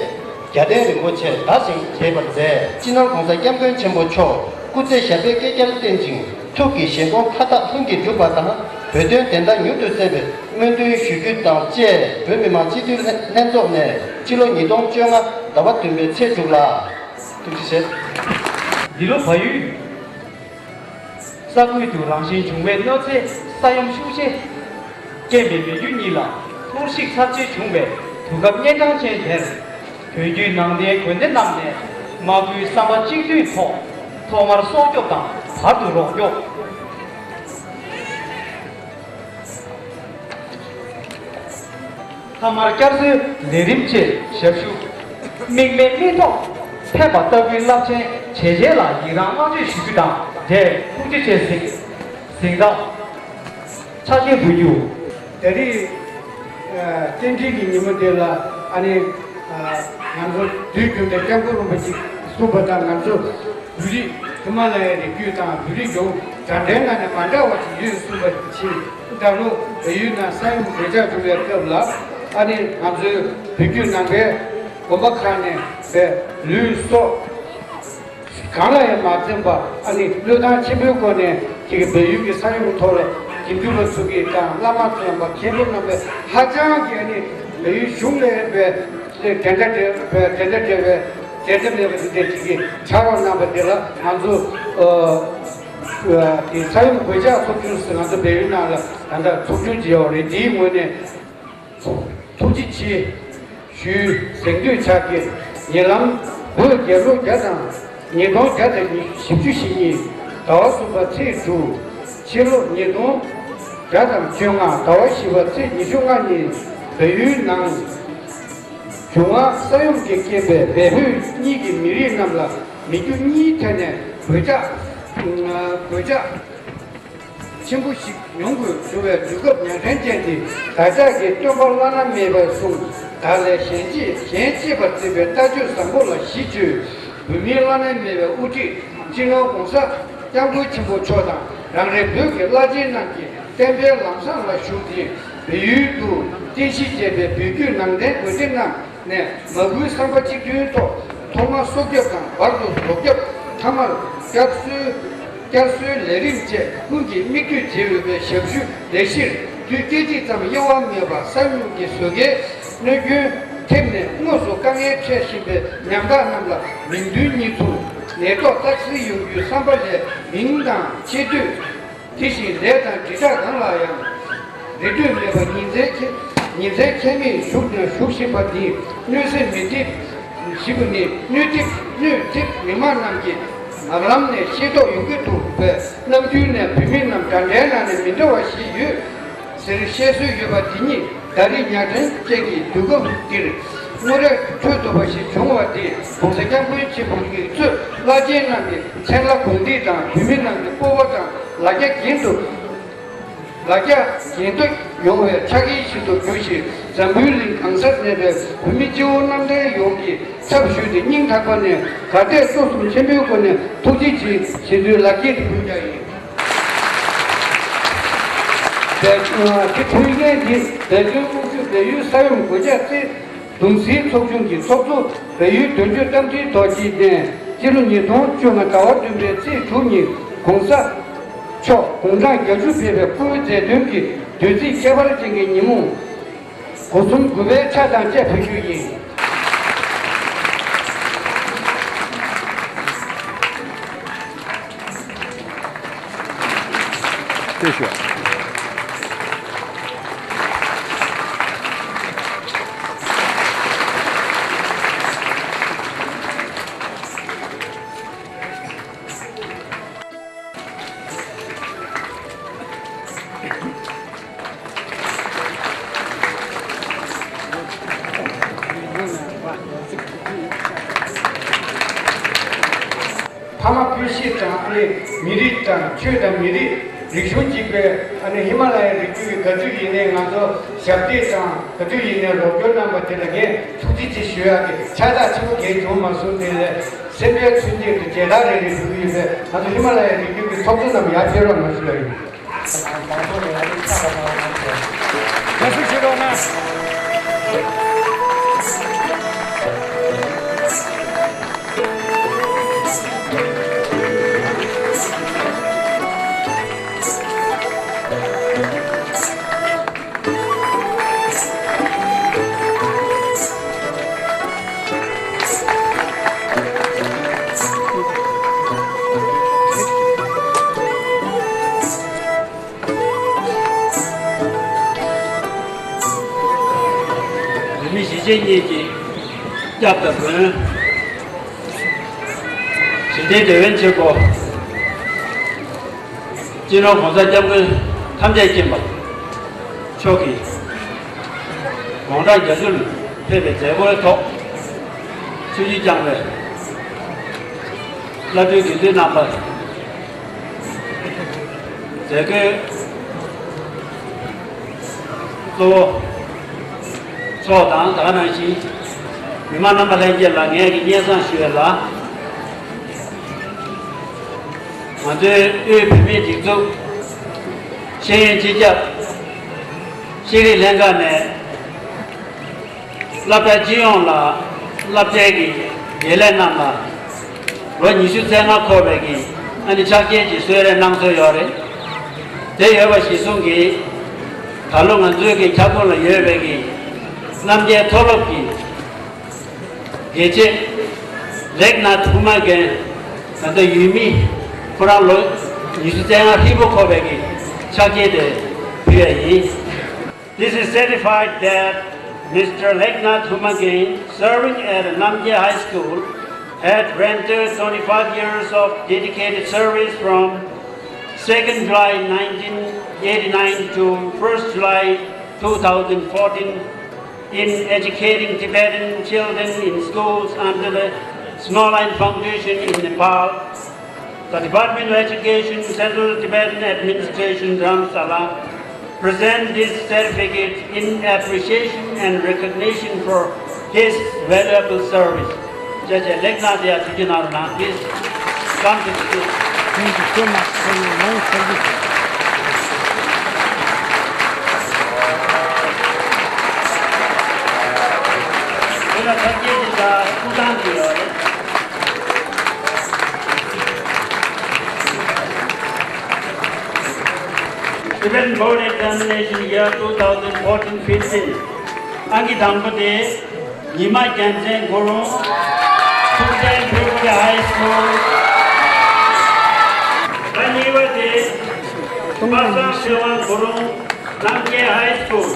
རྒྱལ་བསྟན་རིན་པོ་ཆེ་དར་ཞིང་རྒྱས་པར་མཛད། སྤྱི་ནོར་༸གོང་ས་༸སྐྱབས་མགོན་ཆེན་པོ་མཆོག་སྐུ་ཚེ་ཞབས་པད་བསྐལ་བརྒྱར་བརྟན་ཅིང་ཐུགས་ཀྱི་བཞེད་དགོངས་མཐའ་དག་ལྷུན་གྱིས་གྲུབ་པ་དང་བོད་དོན་བདེན་མཐའ་མྱུར་དུ་གསལ་བའི་སྨོན་འདུན་ཞུ་རྒྱུ་དང་བཅས། བོད་མི་མང་སྤྱི་འཐུས་ལྷན་ལྷན་ཚོགས་ནས་སྤྱི་ལོ་ཉིས་སྟོང་བཅོ་ལྔ་ཟླ་བ་བདུན་པའི་ཚེས་དྲུག་ལ། ཐུགས་རྗེ་ཆེ། འདི་ལོ་བལ་ཡུལ་ས་ཁུལ་དུ་རང་བཞིན་བྱུང་བའི་གནོད་འཚེ་ས་ཡོམ་ཤུགས་ཆེ་རྐྱེན་པས་བལ་ཡུལ་གཉིས་ལ་གཏོར་བཤིག་ཚབས་ཆེ་བྱུང་བའི་དུས་སྐབས་གཉན་འཕྲང་ཅན་དེར། བོད་བརྒྱུད་ནང་བསྟན་དགོན་སྡེ་རྣམས་ནས་མ་སྐུལ་བསམ་པ་གཅིག་སྡུད་ཐོག་ཐོག་མར་སྲོག་སྐྱོབ་དང་བར་དུ་རོགས་སྐྱོབ། མཐའ་མར་བསྐྱར་གསོའི་ལས་རིམ་བཅས་ཞབས་ཞུ། དམིགས་མེད་མིག་ཐོག་ཕན་པ་ལྟ་བུའི་རླབས་ཆེན་བྱས་རྗེས་ལ་ཡི་རང་བསྔགས་བརྗོད་ཞུ་རྒྱུ་དང་འབྲེལ་ཐུགས་རྗེ་ཆེ་གཟིགས་གཟིགས་རྟགས། ཕྱག་ཆེན་འབུལ་རྒྱུ། ད་རེས་རྟེན་འབྲེལ་གྱི་ཉིན་མོ་འདི་ལ་ཨ་ནི་ང་ཚོ་དུས་རྒྱུན་པའི་སྐྱབས་མགོན་རིན་པོ་ཆེ་གསུངས་པ་ལྟར། ང་ཚོ་བོད་རིགས་ཧི་མ་ལ་ཡའི་རི་རྒྱུད་དང་བོད་རིགས་ཡོངས་འདྲ་འདྲའི་ནང་ནས་མ་འདྲ་བ་ཞིག་ཡོད་གསུངས་པ་བཞིན། ད་ལོ་བལ་ཡུལ་ནང་ས་ཡོམ་གོད་ཆག་བྱུང་བའི་སྐབས་ལ་ཨ་ནི་ང་ཚོའི་བོད་བརྒྱུད་ནང་པའི་དགོན་པ་ཁག་ནས་པའི་ལུས་སྲོག་གང་ལ་ཡང་མ་འཛེམས་པ་ཨ་ནི་བློས་བཏང་ཆེན་པོའི་སྒོ་ནས་ཅིག་བལ་ཡུལ་གྱི་ས་ཡོམ་ཐོག་ལ་དགེ་འདུན་པ་ཚོ་གིས་དང་བླ་མ་ཚོ་ཡང་པ་མཁན་པོ་རྣམ་པས་ཧ་ཅང་གི་ཨ་ནི་བལ་ཡུལ་གཞུང་ལ་ཡང་པའི་དེ་འདྲ་འདྲ་བའི་དེ་འདྲ་འདྲ་བའི་དེ་འདྲ་མེད་པ་དེ་འདྲ་ཅིག་གིས་ཕྱག་རོགས་གནང་པ་དེ་ལ་ང་ཚོ་ཨ་དེ་ས་ཡོམ་གོད་ཆག་ཚོགས་ཆུང་ཟེར་ང་ཚོ་བལ་ཡུལ་ནང་ལ་ད་ལྟ་ཚོགས་ཆུང་ཅིག་ཡོད་རེད། དེའི་ངོས་ནས་ཐུགས་རྗེ་ཆེ་ཞུ་གཟེངས་བསྟོད་ཕྱག་འཁྱེར། ཉེ་ལམ་བོད་རྒྱལ་ལོ་བརྒྱ་དང་ཉིས་སྟོང་བརྒྱ་དང་བཞི་བཅུ་ཞེ་གཉིས་ཟླ་བ་གསུམ་པ་ཚེས་དྲུག་ཕྱི་ལོ་ཉིས་སྟོང་བརྒྱ་དང་བཅོ་ལྔ་ཟླ་བ་བཞི་པ་ཚེས་ཉི་ཤུ་ལྔ་ཉིན་བལ་ཡུལ་ནང་བྱུང་བ་ས་ཡོམ་གྱི་རྐྱེན་པས་བལ་བོད་གཉིས་ཀྱི་མི་རིགས་རྣམས་ལ་མི་རྒྱུ་གཉིས་ཐད་ནས་གོད་ཆག་གོད་ཆག་ཆེན་པོ་ཞིག་མྱོང་དགོས་བྱུང་བའི་དུས་སྐབས་ཉག་ཕྲན་ཅན་འདི་བདག་ཅག་གི་སྟོན་པ་བླ་ན་མེད་པའི་གསུང་དག་ལས་གཞན་གཅེས་གཞན་གཅེས་པར་འཛིན་པའི་ལྟ་སྤྱོད་བཟང་པོ་ལ་གཞི་བཅོལ། བོད་མིའི་བླ་ན་མེད་པའི་དབུ་ཁྲིད་སྤྱི་ནོར་༸གོང་ས་༸སྐྱབས་མགོན་ཆེན་པོ་མཆོག་དང་རང་རེ་བོད་ཀྱི་བླ་ཆེན་རྣམས་ཀྱི་བསྟན་པའི་ལམ་བཟང་ལ་ཞུགས་ཏེ་བལ་ཡུལ་དུ་རྟེན་གཞི་བྱས་པའི་བོད་བརྒྱུད་ནང་བསྟན་དགོན་སྡེ་རྣམས་ནས་མ་བསྐུལ་བསམ་པ་གཅིག་མཐུན་ཐོག་ཐོག་མར་སྲོག་སྐྱོབ་དང་བར་དུ་རོགས་སྐྱོབ། མཐའ་མར་བསྐྱར་གསོའི་བསྐྱར་གསོའི་ལས་རིམ་བཅས་ཀུན་གྱིས་མིག་ལྟོས་བྱེད་འོས་པའི་ཞབས་ཞུ་ལས་གཞིར་དུས་སྐད་ཅིག་ཙམ་གཡེང་བ་མེད་པར་ས་ཡོམ་གྱི་བཟོད་དཀའི་གནོད་སྐྱོན་ཐེབས་ནས་དངོས་སུ་དཀའ་ངལ་འཕྲད་བཞིན་པའི་ཉམ་ཐག་རྣམས་ལ་མིང་དོན་གཉིས་སུ་ནད་ཐོག་རྟགས་གསལ་ཡོང་རྒྱུའི་བསམ་པ་ལས་མིང་དང་ཆེ་བསྟོད། དེ་བཞིན་ལས་དང་དྲིལ་བསྒྲགས་གང་ལ་ཡང་རེ་ལྟོས་མེད་པར་ཉིན་མཚན་ཁྱད་ཉིན་མཚན་ཁྱད་མེད་ཞུགས་ནས་ཞུགས་བཞིན་པ་འདིས་གནོད་སེམས་མི་ཐེབས་ཞིབ་པ་ནི་གནོད་ཐེབས་གནོད་ཐེབས་མི་མང་རྣམས་ཀྱིས་ངག་ལམ་ནས་ཤེས་རྟོགས་ཡོང་གི་འདུག་པས་ནམ་རྒྱུན་ནས་བོད་མི་རྣམས་འདྲ་འདྲའི་ནང་ནས་མི་འདྲ་བ་ཞིག་ཡོད། ཟེར་བཤད་སྲོལ་ཡོད་པ་འདི་ཉིད་ད་རེས་ཉག་ཕྲན་ཅན་གྱི་དུས་སྐབས་འདིར་དངོས་རེ་འཕྲོད་དོ་བ་ཞིག་བྱུང་བ་དེ་༸གོང་ས་༸སྐྱབས་མགོན་ཆེན་པོ་མཁྱེན་བརྩེ་བླ་ཆེན་རྣམས་ཀྱི་མཚན་ལ་དགོངས་འདིས་དང་བོད་མི་རྣམས་ཀྱི་སྤོབས་པ་དང་ལ་རྒྱ་རྒྱུན་དུ་ལ་རྒྱ་རྒྱུན་དུ་ཡོང་བའི་ཕྱག་འགན་ཞིག་ཏུ་གྱུར་ཞིང་། འཛམ་བུའི་གླིང་གང་སར་གནས་པའི་བོད་མི་སྤྱི་བོ་གནམ་བསྟན་ཡོངས་ཀྱི་ཚབ་ཞུས་ཏེ་སྙིང་ཐག་པ་ནས་གར་སྟེགས་སོ་གསུམ་ཆེན་པོའི་སྒོ་ནས་ཐུགས་རྗེ་ཆེ་ཞུ་རྒྱུའི་ལག་འཁྱེར་དུ་ཕུལ་རྒྱུ་ཡིན། དེ་དེ་ཕུལ་མཁན་འདི་བོད་དོན་དབུ་ཁྲིད་བལ་ཡུལ་ས་ཡོམ་གོད་ཆག་རྩེ་གདུང་སེལ་ཚོགས་ཆུང་གི་ཚོགས་གཙོ་བལ་ཡུལ་དོན་གཅོད་རྟ་མགྲིན་རྡོ་རྗེ་ལྡན། སྤྱི་ལོ་ཉིས་སྟོང་བཅོ་ལྔ་ཟླ་བ་བདུན་པའི་ཚེས་དྲུག་ཉིན་༸གོང་ས་མཆོག་དགུང་གྲངས་བརྒྱད་ཅུ་ཕེབས་པའི་སྐུའི་མཛད་དོན་གྱི་དུས་ཚིགས་ཁྱད་པར་ཅན་གྱི་ཉིན་མོ། སྒོ་གསུམ་གུས་པའི་ཕྱག་དང་བཅས་ཕུལ་རྒྱུ་ཡིན། ཐུགས་རྗེ་ཆེ། ཕ་མ་སྤུན་མཆེད་དང་ཨ་ནི་མི་རིགས་དང་ཆོས་དང་མི་རིགས་རིག་གཞུང་གཅིག་པའི་ཨ་ནི་ཧི་མ་ལ་ཡའི་རི་རྒྱུད་ཀྱི་ག་དུས་ཡིན་ནའི་ང་ཚོ་ཞབས་འདེགས་དང་ག་དུས་ཡིན་ནའི་རོགས་སྐྱོར་གནང་པ་དེ་ལ་ངས་ཐུགས་རྗེ་ཆེ་ཞུ་ཡག་གི་ཕྱག་རྟགས་ཆེན་པོ་གང་ཡང་བྱུང་མ་སོང་། དེ་ལས་སེམས་པའི་མཐུན་རྐྱེན་དུ་མཇལ་དར་རེ་རེ་ཕུལ་གྱི་ཡོད་པས། ང་ཚོ་ཧི་མ་ལ་ཡའི་རི་རྒྱུད་ཀྱི་ཚོགས་གཙོ་རྣམས་ཡར་ཕེབས་རོགས་གནང་ཞུ་ཡག་ཡིན། རྒྱ་སྲིད་ཆེ་རོགས་གནང་། བོད་མི་གཞིས་བྱེས་གཉིས་ཀྱི་སྐྱབས་དང་མགོན། གཞི་རྟེན་འདོད་དབོན་ཆེན་པོ། སྤྱི་ནོར་༸གོང་ས་༸སྐྱབས་མགོན་ཐམས་ཅད་མཁྱེན་པ་མཆོག་གིས་དགུང་གྲངས་བརྒྱད་ཅུ་ལ་ཕེབས་པའི་མཛད་སྒོའི་ཐོག་ཆིབས་བསྒྱུར་བསྐྱངས་པའི་བླ་སྤྲུལ་དགེ་འདུན་རྣམ་པ། མཛད་སྒོའི་གཙོ་བོ་མཆོག་དང་། ད་ག་ནང་བཞིན་མི་མང་རྣམ་པ་ལྷན་རྒྱས་ལ་ངས་ཀྱི་སྙན་སེང་ཞུ་བའི་ལ། ང་ཚོའི་དབུས་བོད་མིའི་སྒྲིག་འཛུགས་ཤེས་ཡོན་སྤྱི་ཁྱབ་ཤེས་རིག་ལྷན་ཁང་ནས་སློབ་གྲྭ་སྤྱི་ཡོངས་ལ་སློབ་གྲྭའི་གི་དགེ་ལས་རྣམས་ལ་ལོ་ཉི་ཤུ་རྩ་ལྔ་འཁོར་བའི་གི་ཨ་ནི་ཕྱག་འཁྱེར་གྱི་གསོལ་རས་གནང་སྲོལ་ཡོད་རེད། དེ་ཡོད་པ་གཞིར་བཟུང་གིས་ད་ལོ་ང་ཚོའི་གི་ཁྱབ་ཁོངས་ལ་ཡོད་པའི་གི་རྣམ་རྒྱལ་མཐོ་སློབ་ཀྱི་དགེ་ཆེ་ལེག་ནཱཐ་ཧུ་མ་གན་ད་ལྟ་ཡུལ་མི་ཁོ་རང་ལོ་ཉི་ཤུ་རྩ་ལྔ་ཧྲིལ་པོ་འཁོར་བའི་གི་ཕྱག་འཁྱེར་དེ་ཕུལ་བ་ཡིན། This is certified that Mister Leknath Humageng, serving at Namgyel High School, had rendered twenty-five years of dedicated service from second July nineteen eighty-nine to first July two thousand fourteen in educating Tibetan children in schools under the Snorline Foundation in Nepal. The Department of Education, Central Tibetan Administration, Dharamsala, present this certificate in appreciation and recognition for his valuable service. ཅེས་བྱས་ལེགས་གནང་དེ་ཡང་ཐུགས་རྗེ་གནང་རོགས་གནང་། Please come to the stage. Thank you so much for your long service. དེ་ལ་ཕ་སྐད་ཀྱི་ད་སྐུ་ཐང་དུ་ཡོད་རེད། Tibetan Board Examination Year two thousand fourteen fifteen. ཨང་ཀི་དང་པོ་དེ་ཉི་མ་རྒྱལ་མཚན་གུ་རུང་། ཐུགས་སྲས་ཕུར་བུ་ཧའི་སྐུལ། ཨང་གཉིས་པ་དེ་པ་སངས་ཆོས་དབང་གུ་རུང་། རྣམ་རྒྱལ་ཧའི་སྐུལ།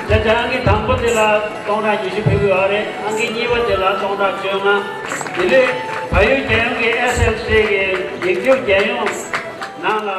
དེ་ལྟར་ཨང་ཀི་དང་པོ་དེ་ལ་སྟོང་ཕྲག་ཉི་ཤུ་ཕུལ་གྱི་ཡོད་རེད། ཨང་ཀི་གཉིས་པ་དེ་ལ་སྟོང་ཕྲག་བཅོ་ལྔ། དེ་ལས་བལ་ཡུལ་རྒྱལ་ཡོངས་ཀྱི་ཨེས་ཨེལ་སི་ཀྱི་ཡིག་རྒྱུགས་རྒྱལ་ཡོངས་ནང་ལ།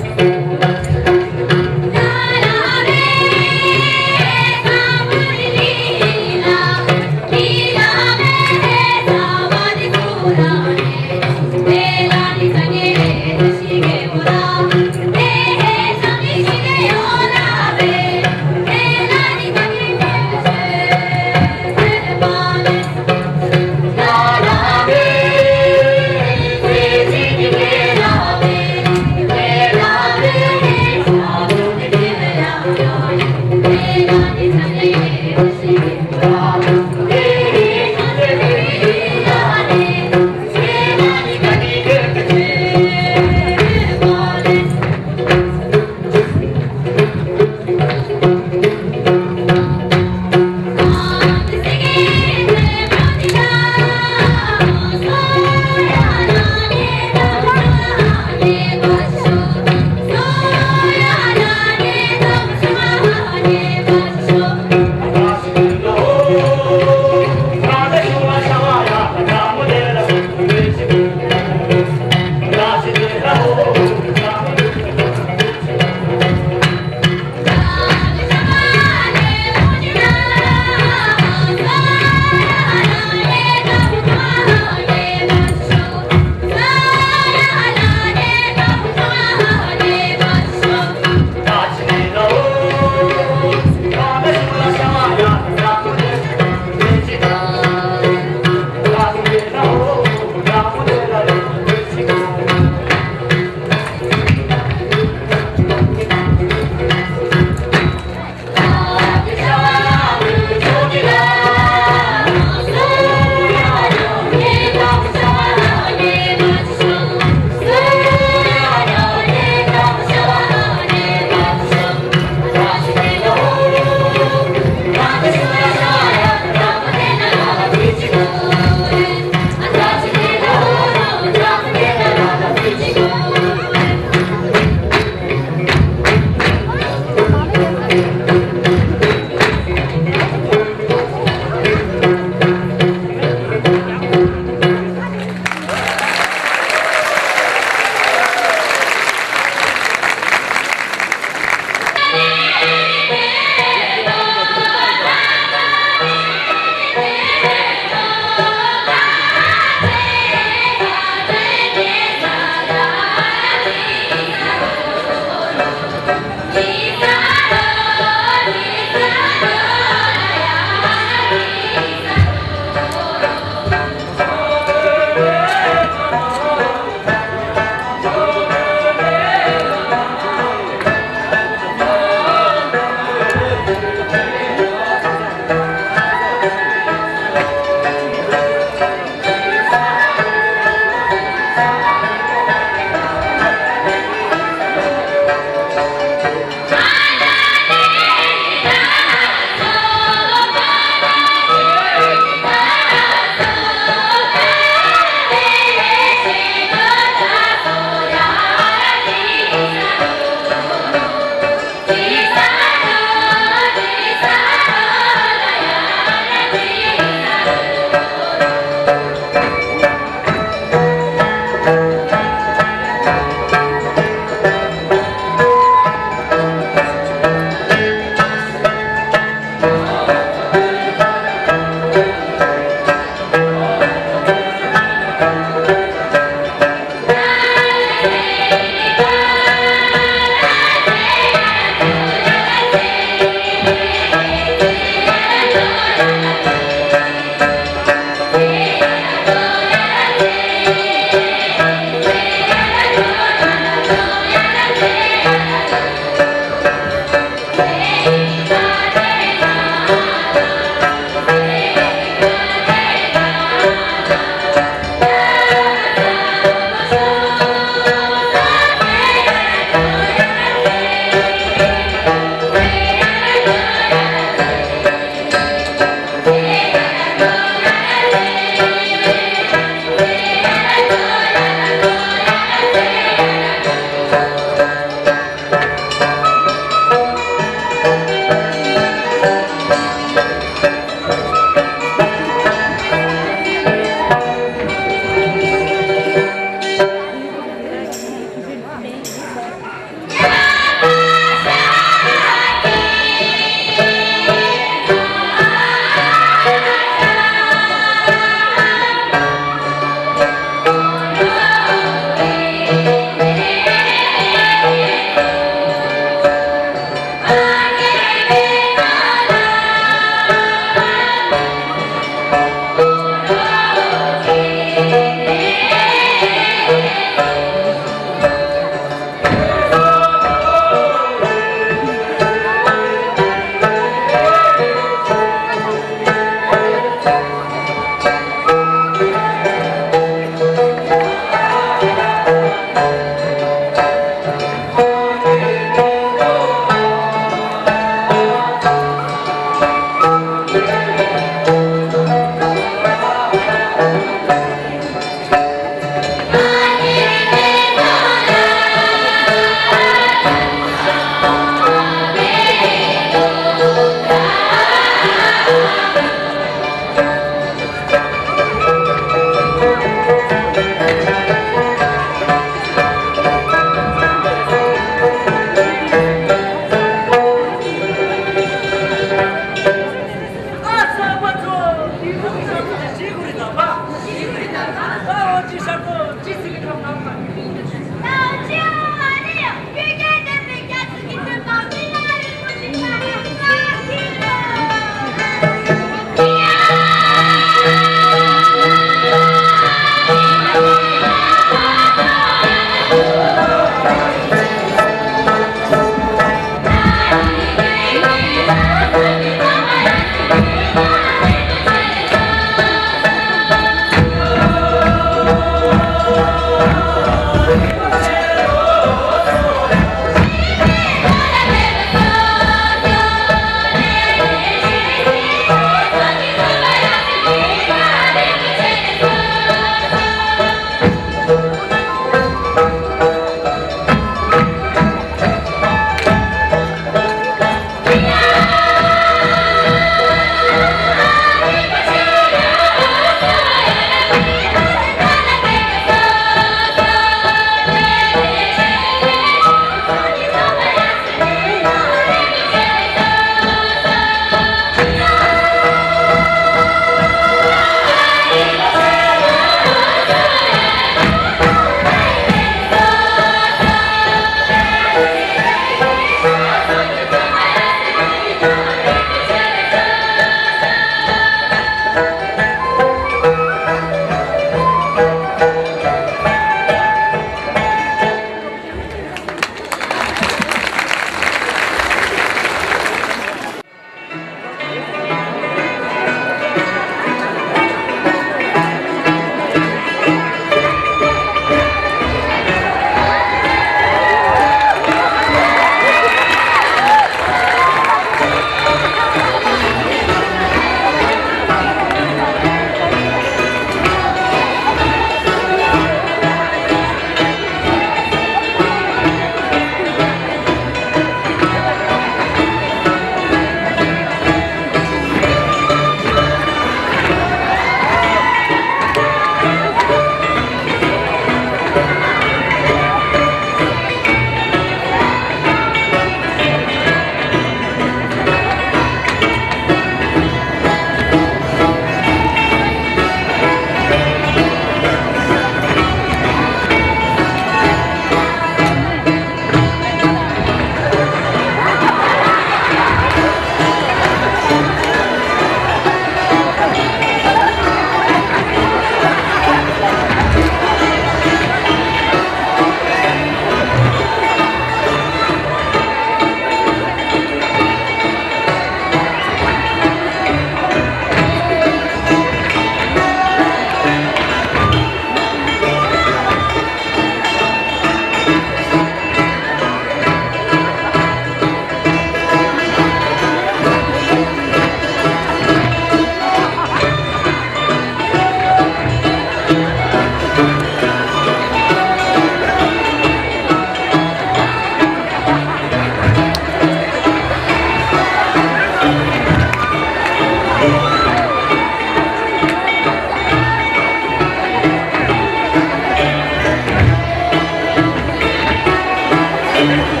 སྐད་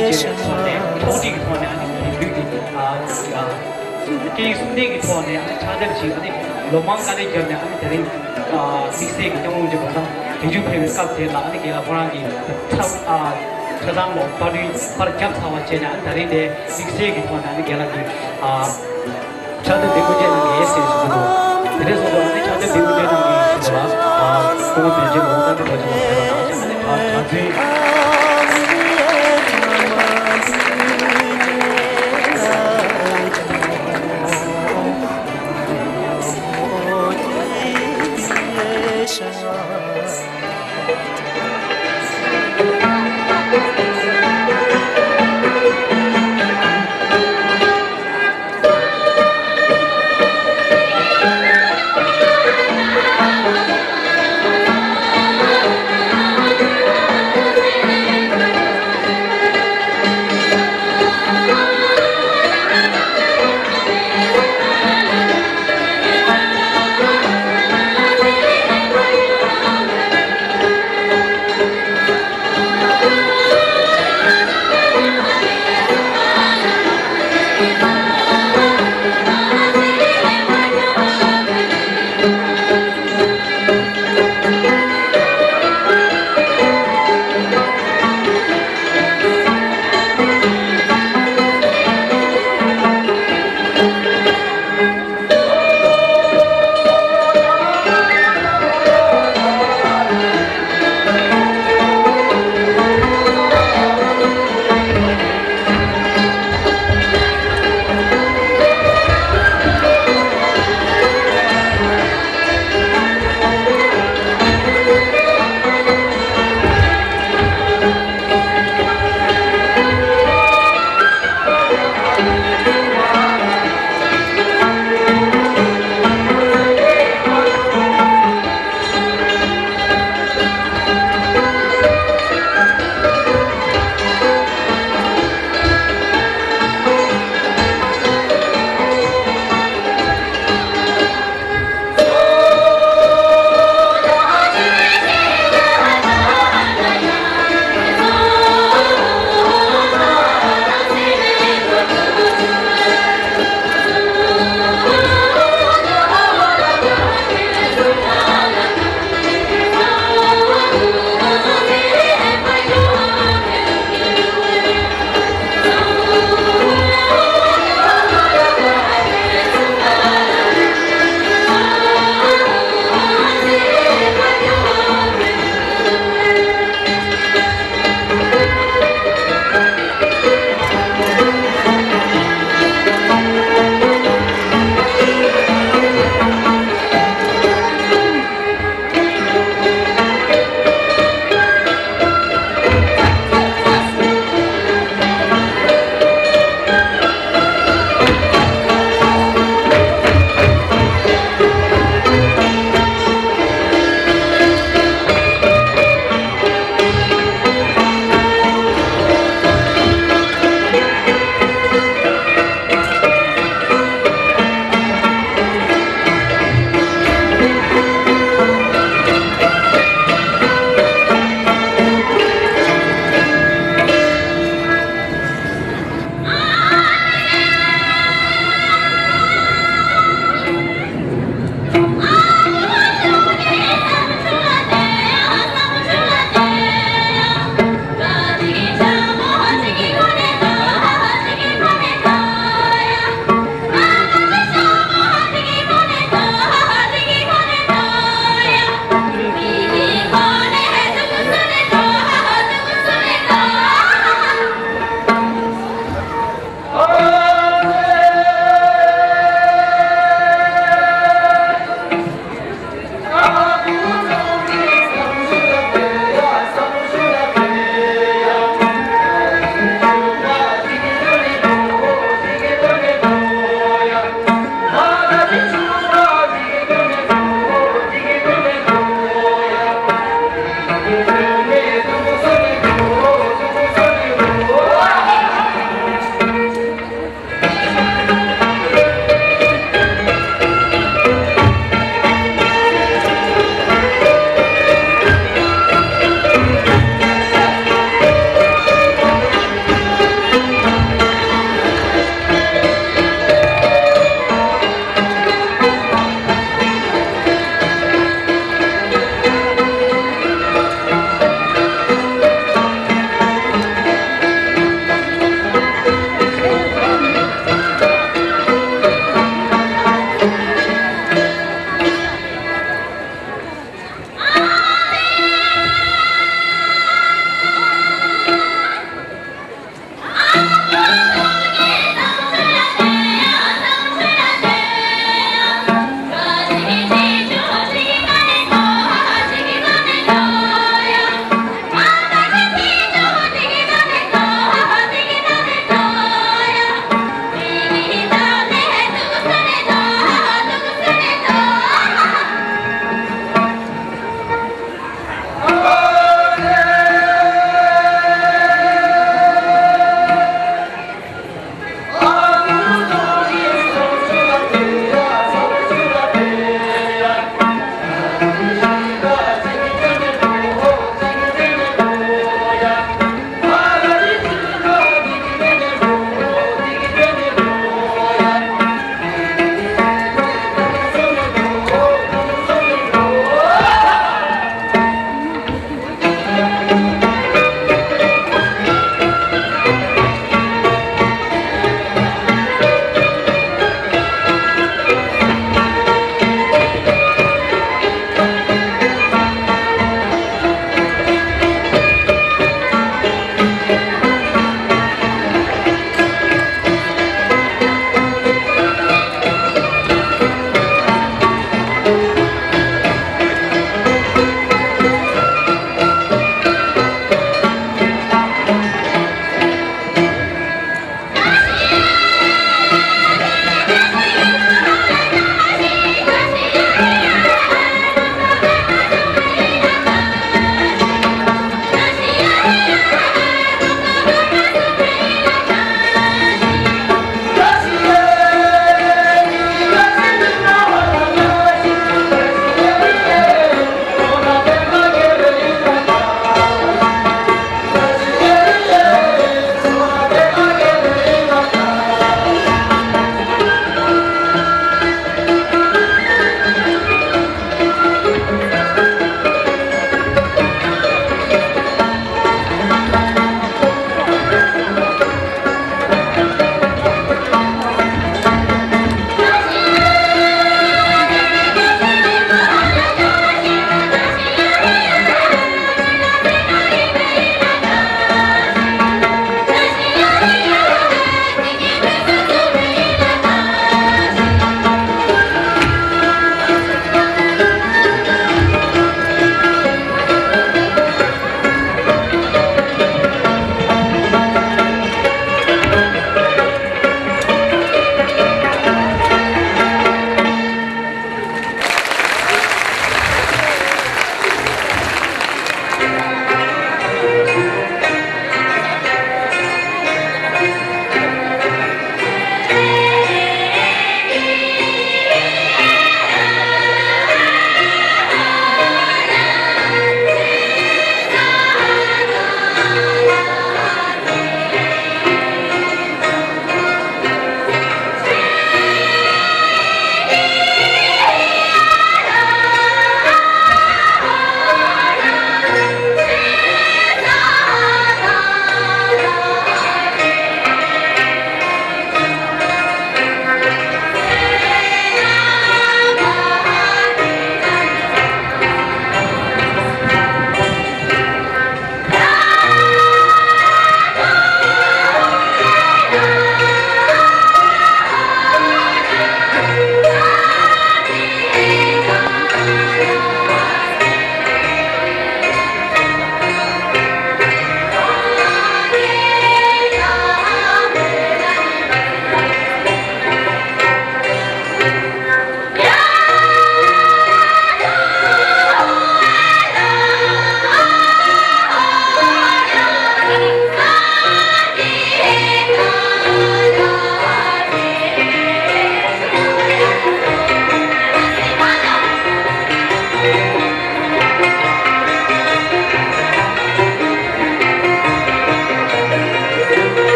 ཡིག་གསུམ་ལྡན་གྱི་ཐོག་ནས་ཨ་ནི་དེང་དུས་ཀྱི་ཨ་སྐད་ཡིག་གསུམ་ལྡན་གྱི་ཐོག་ནས་ཨ་ནི་ཕྱག་དེབ་ཅིག་ཨ་ནི་ལོ་མང་དཀའ་ལས་བརྒྱབ་ནས་ཨ་ནི་དེ་རིང་ཨ་དམིགས་བསལ་གྱི་སྐྱབས་མགོན་རིན་པོ་ཆེ་དང་དེ་མཇུག་ཕེབས་པའི་སྐབས་དེ་ལ་ཨ་ནི་རྒན་ལགས་ཁོ་རང་གིས་ཆ་ཨ་ཆ་ཚང་ལོ་པར་སྐྲུན་པར་བརྒྱབ་ཚར་བ་བྱས་ནས་ཨ་ནི་དེ་རིང་དེ་དམིགས་བསལ་གྱི་ཐོག་ནས་ཨ་ནི་རྒན་ལགས་ཀྱིས་ཨ། ཕྱག་དེབ་འདི་སྐུ་མཁྱེན་གནང་གི་ཡིན་ཟེར་ཞུ་གི་འདུག་དེ་འདྲ་སོང་ཙང་ཨ་ནི་ཕྱག་དེབ་འདི་སྐུ་མཁྱེན་གནང་གི་ཡིན་ཟེར་ལ། ཨ་སྐུ་ངོ་དོན་གཅོད་ལོ་ཙཱ་བཀྲ་ཤིས་ལགས་ཟེར་བ་དང་ཨ་ནི་གྲྭ་གྲྭ་བཙུན།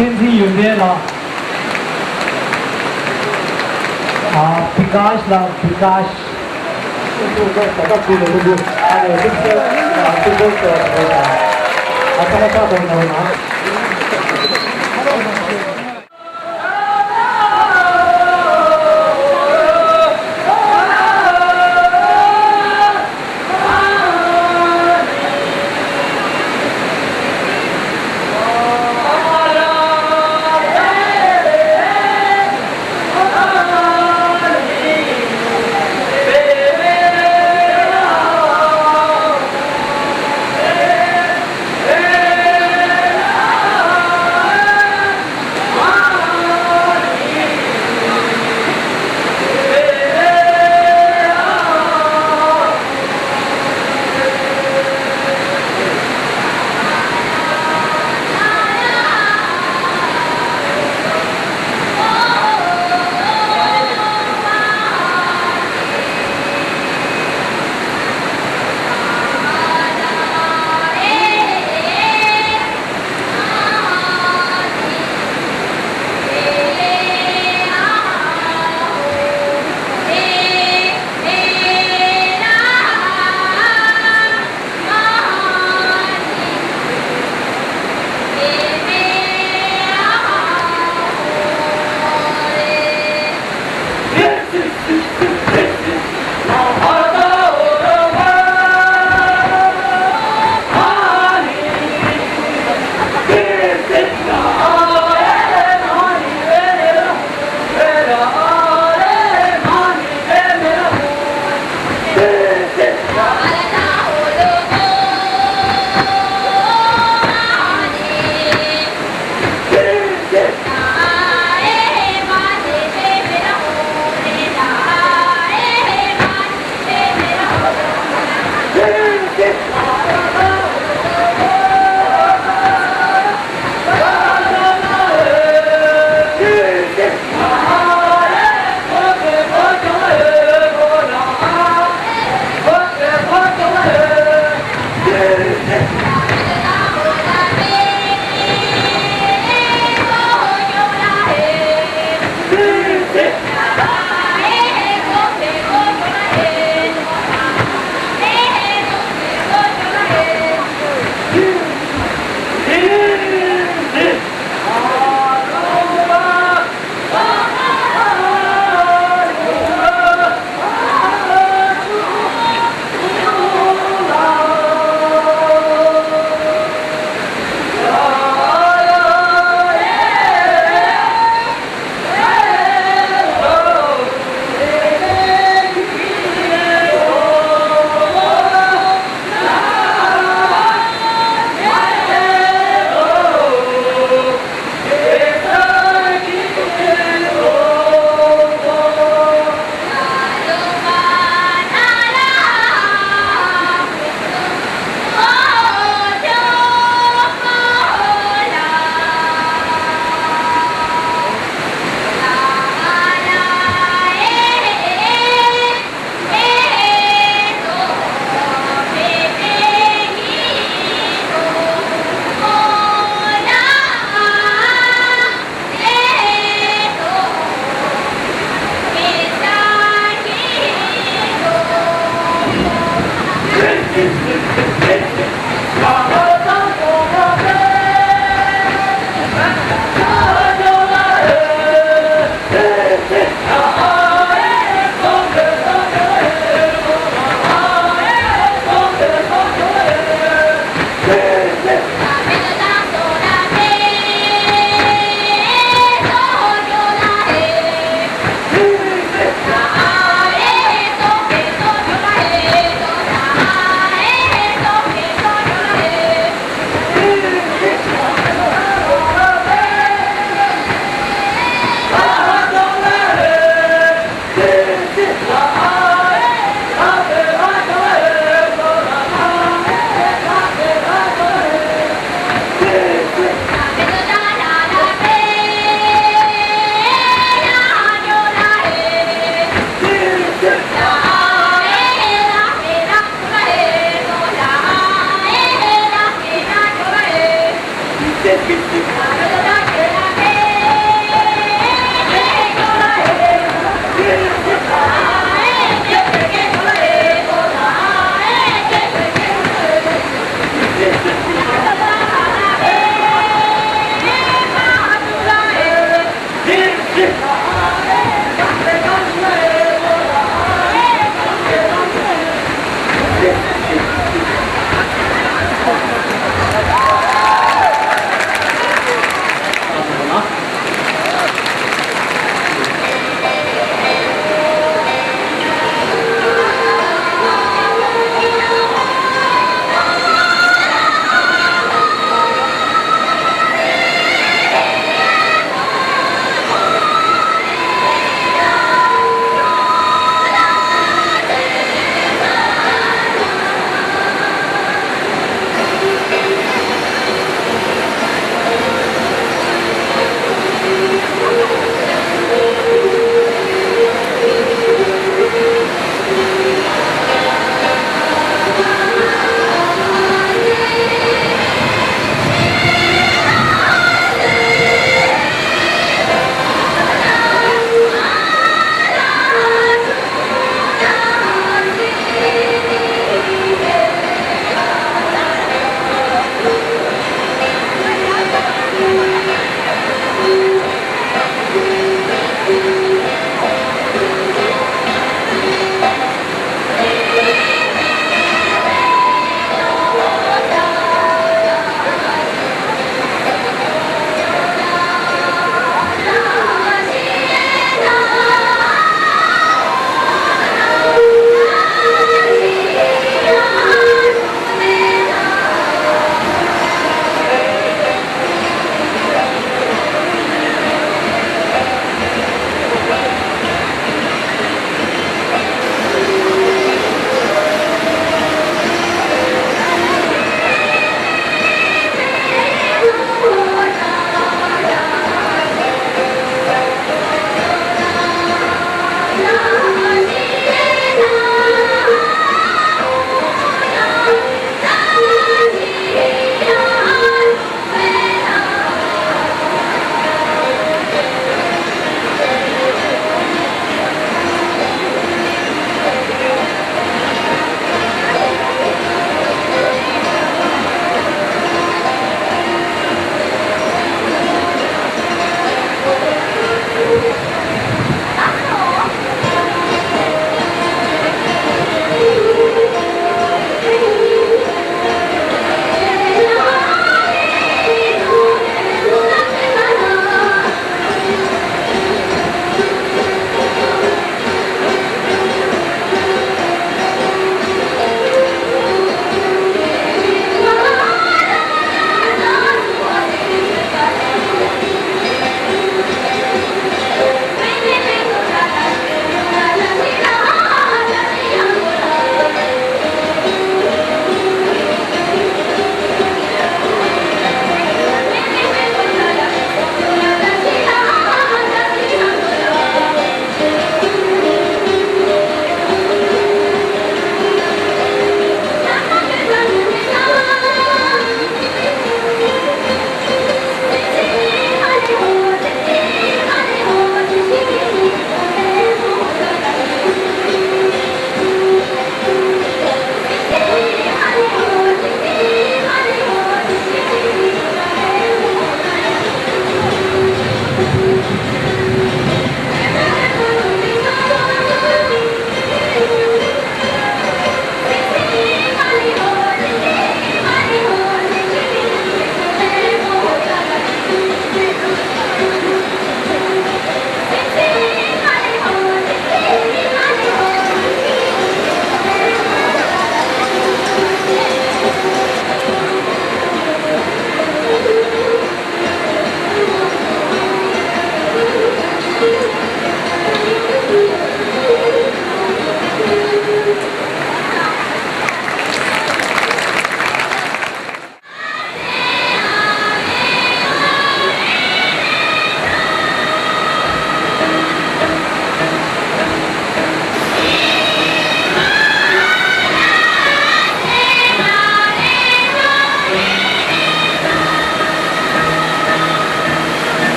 བསྟན་འཛིན་ཡོན་ཏན་ལགས། ཨ། བི་ཀཱཤ་ལགས། བི་ཀཱཤ།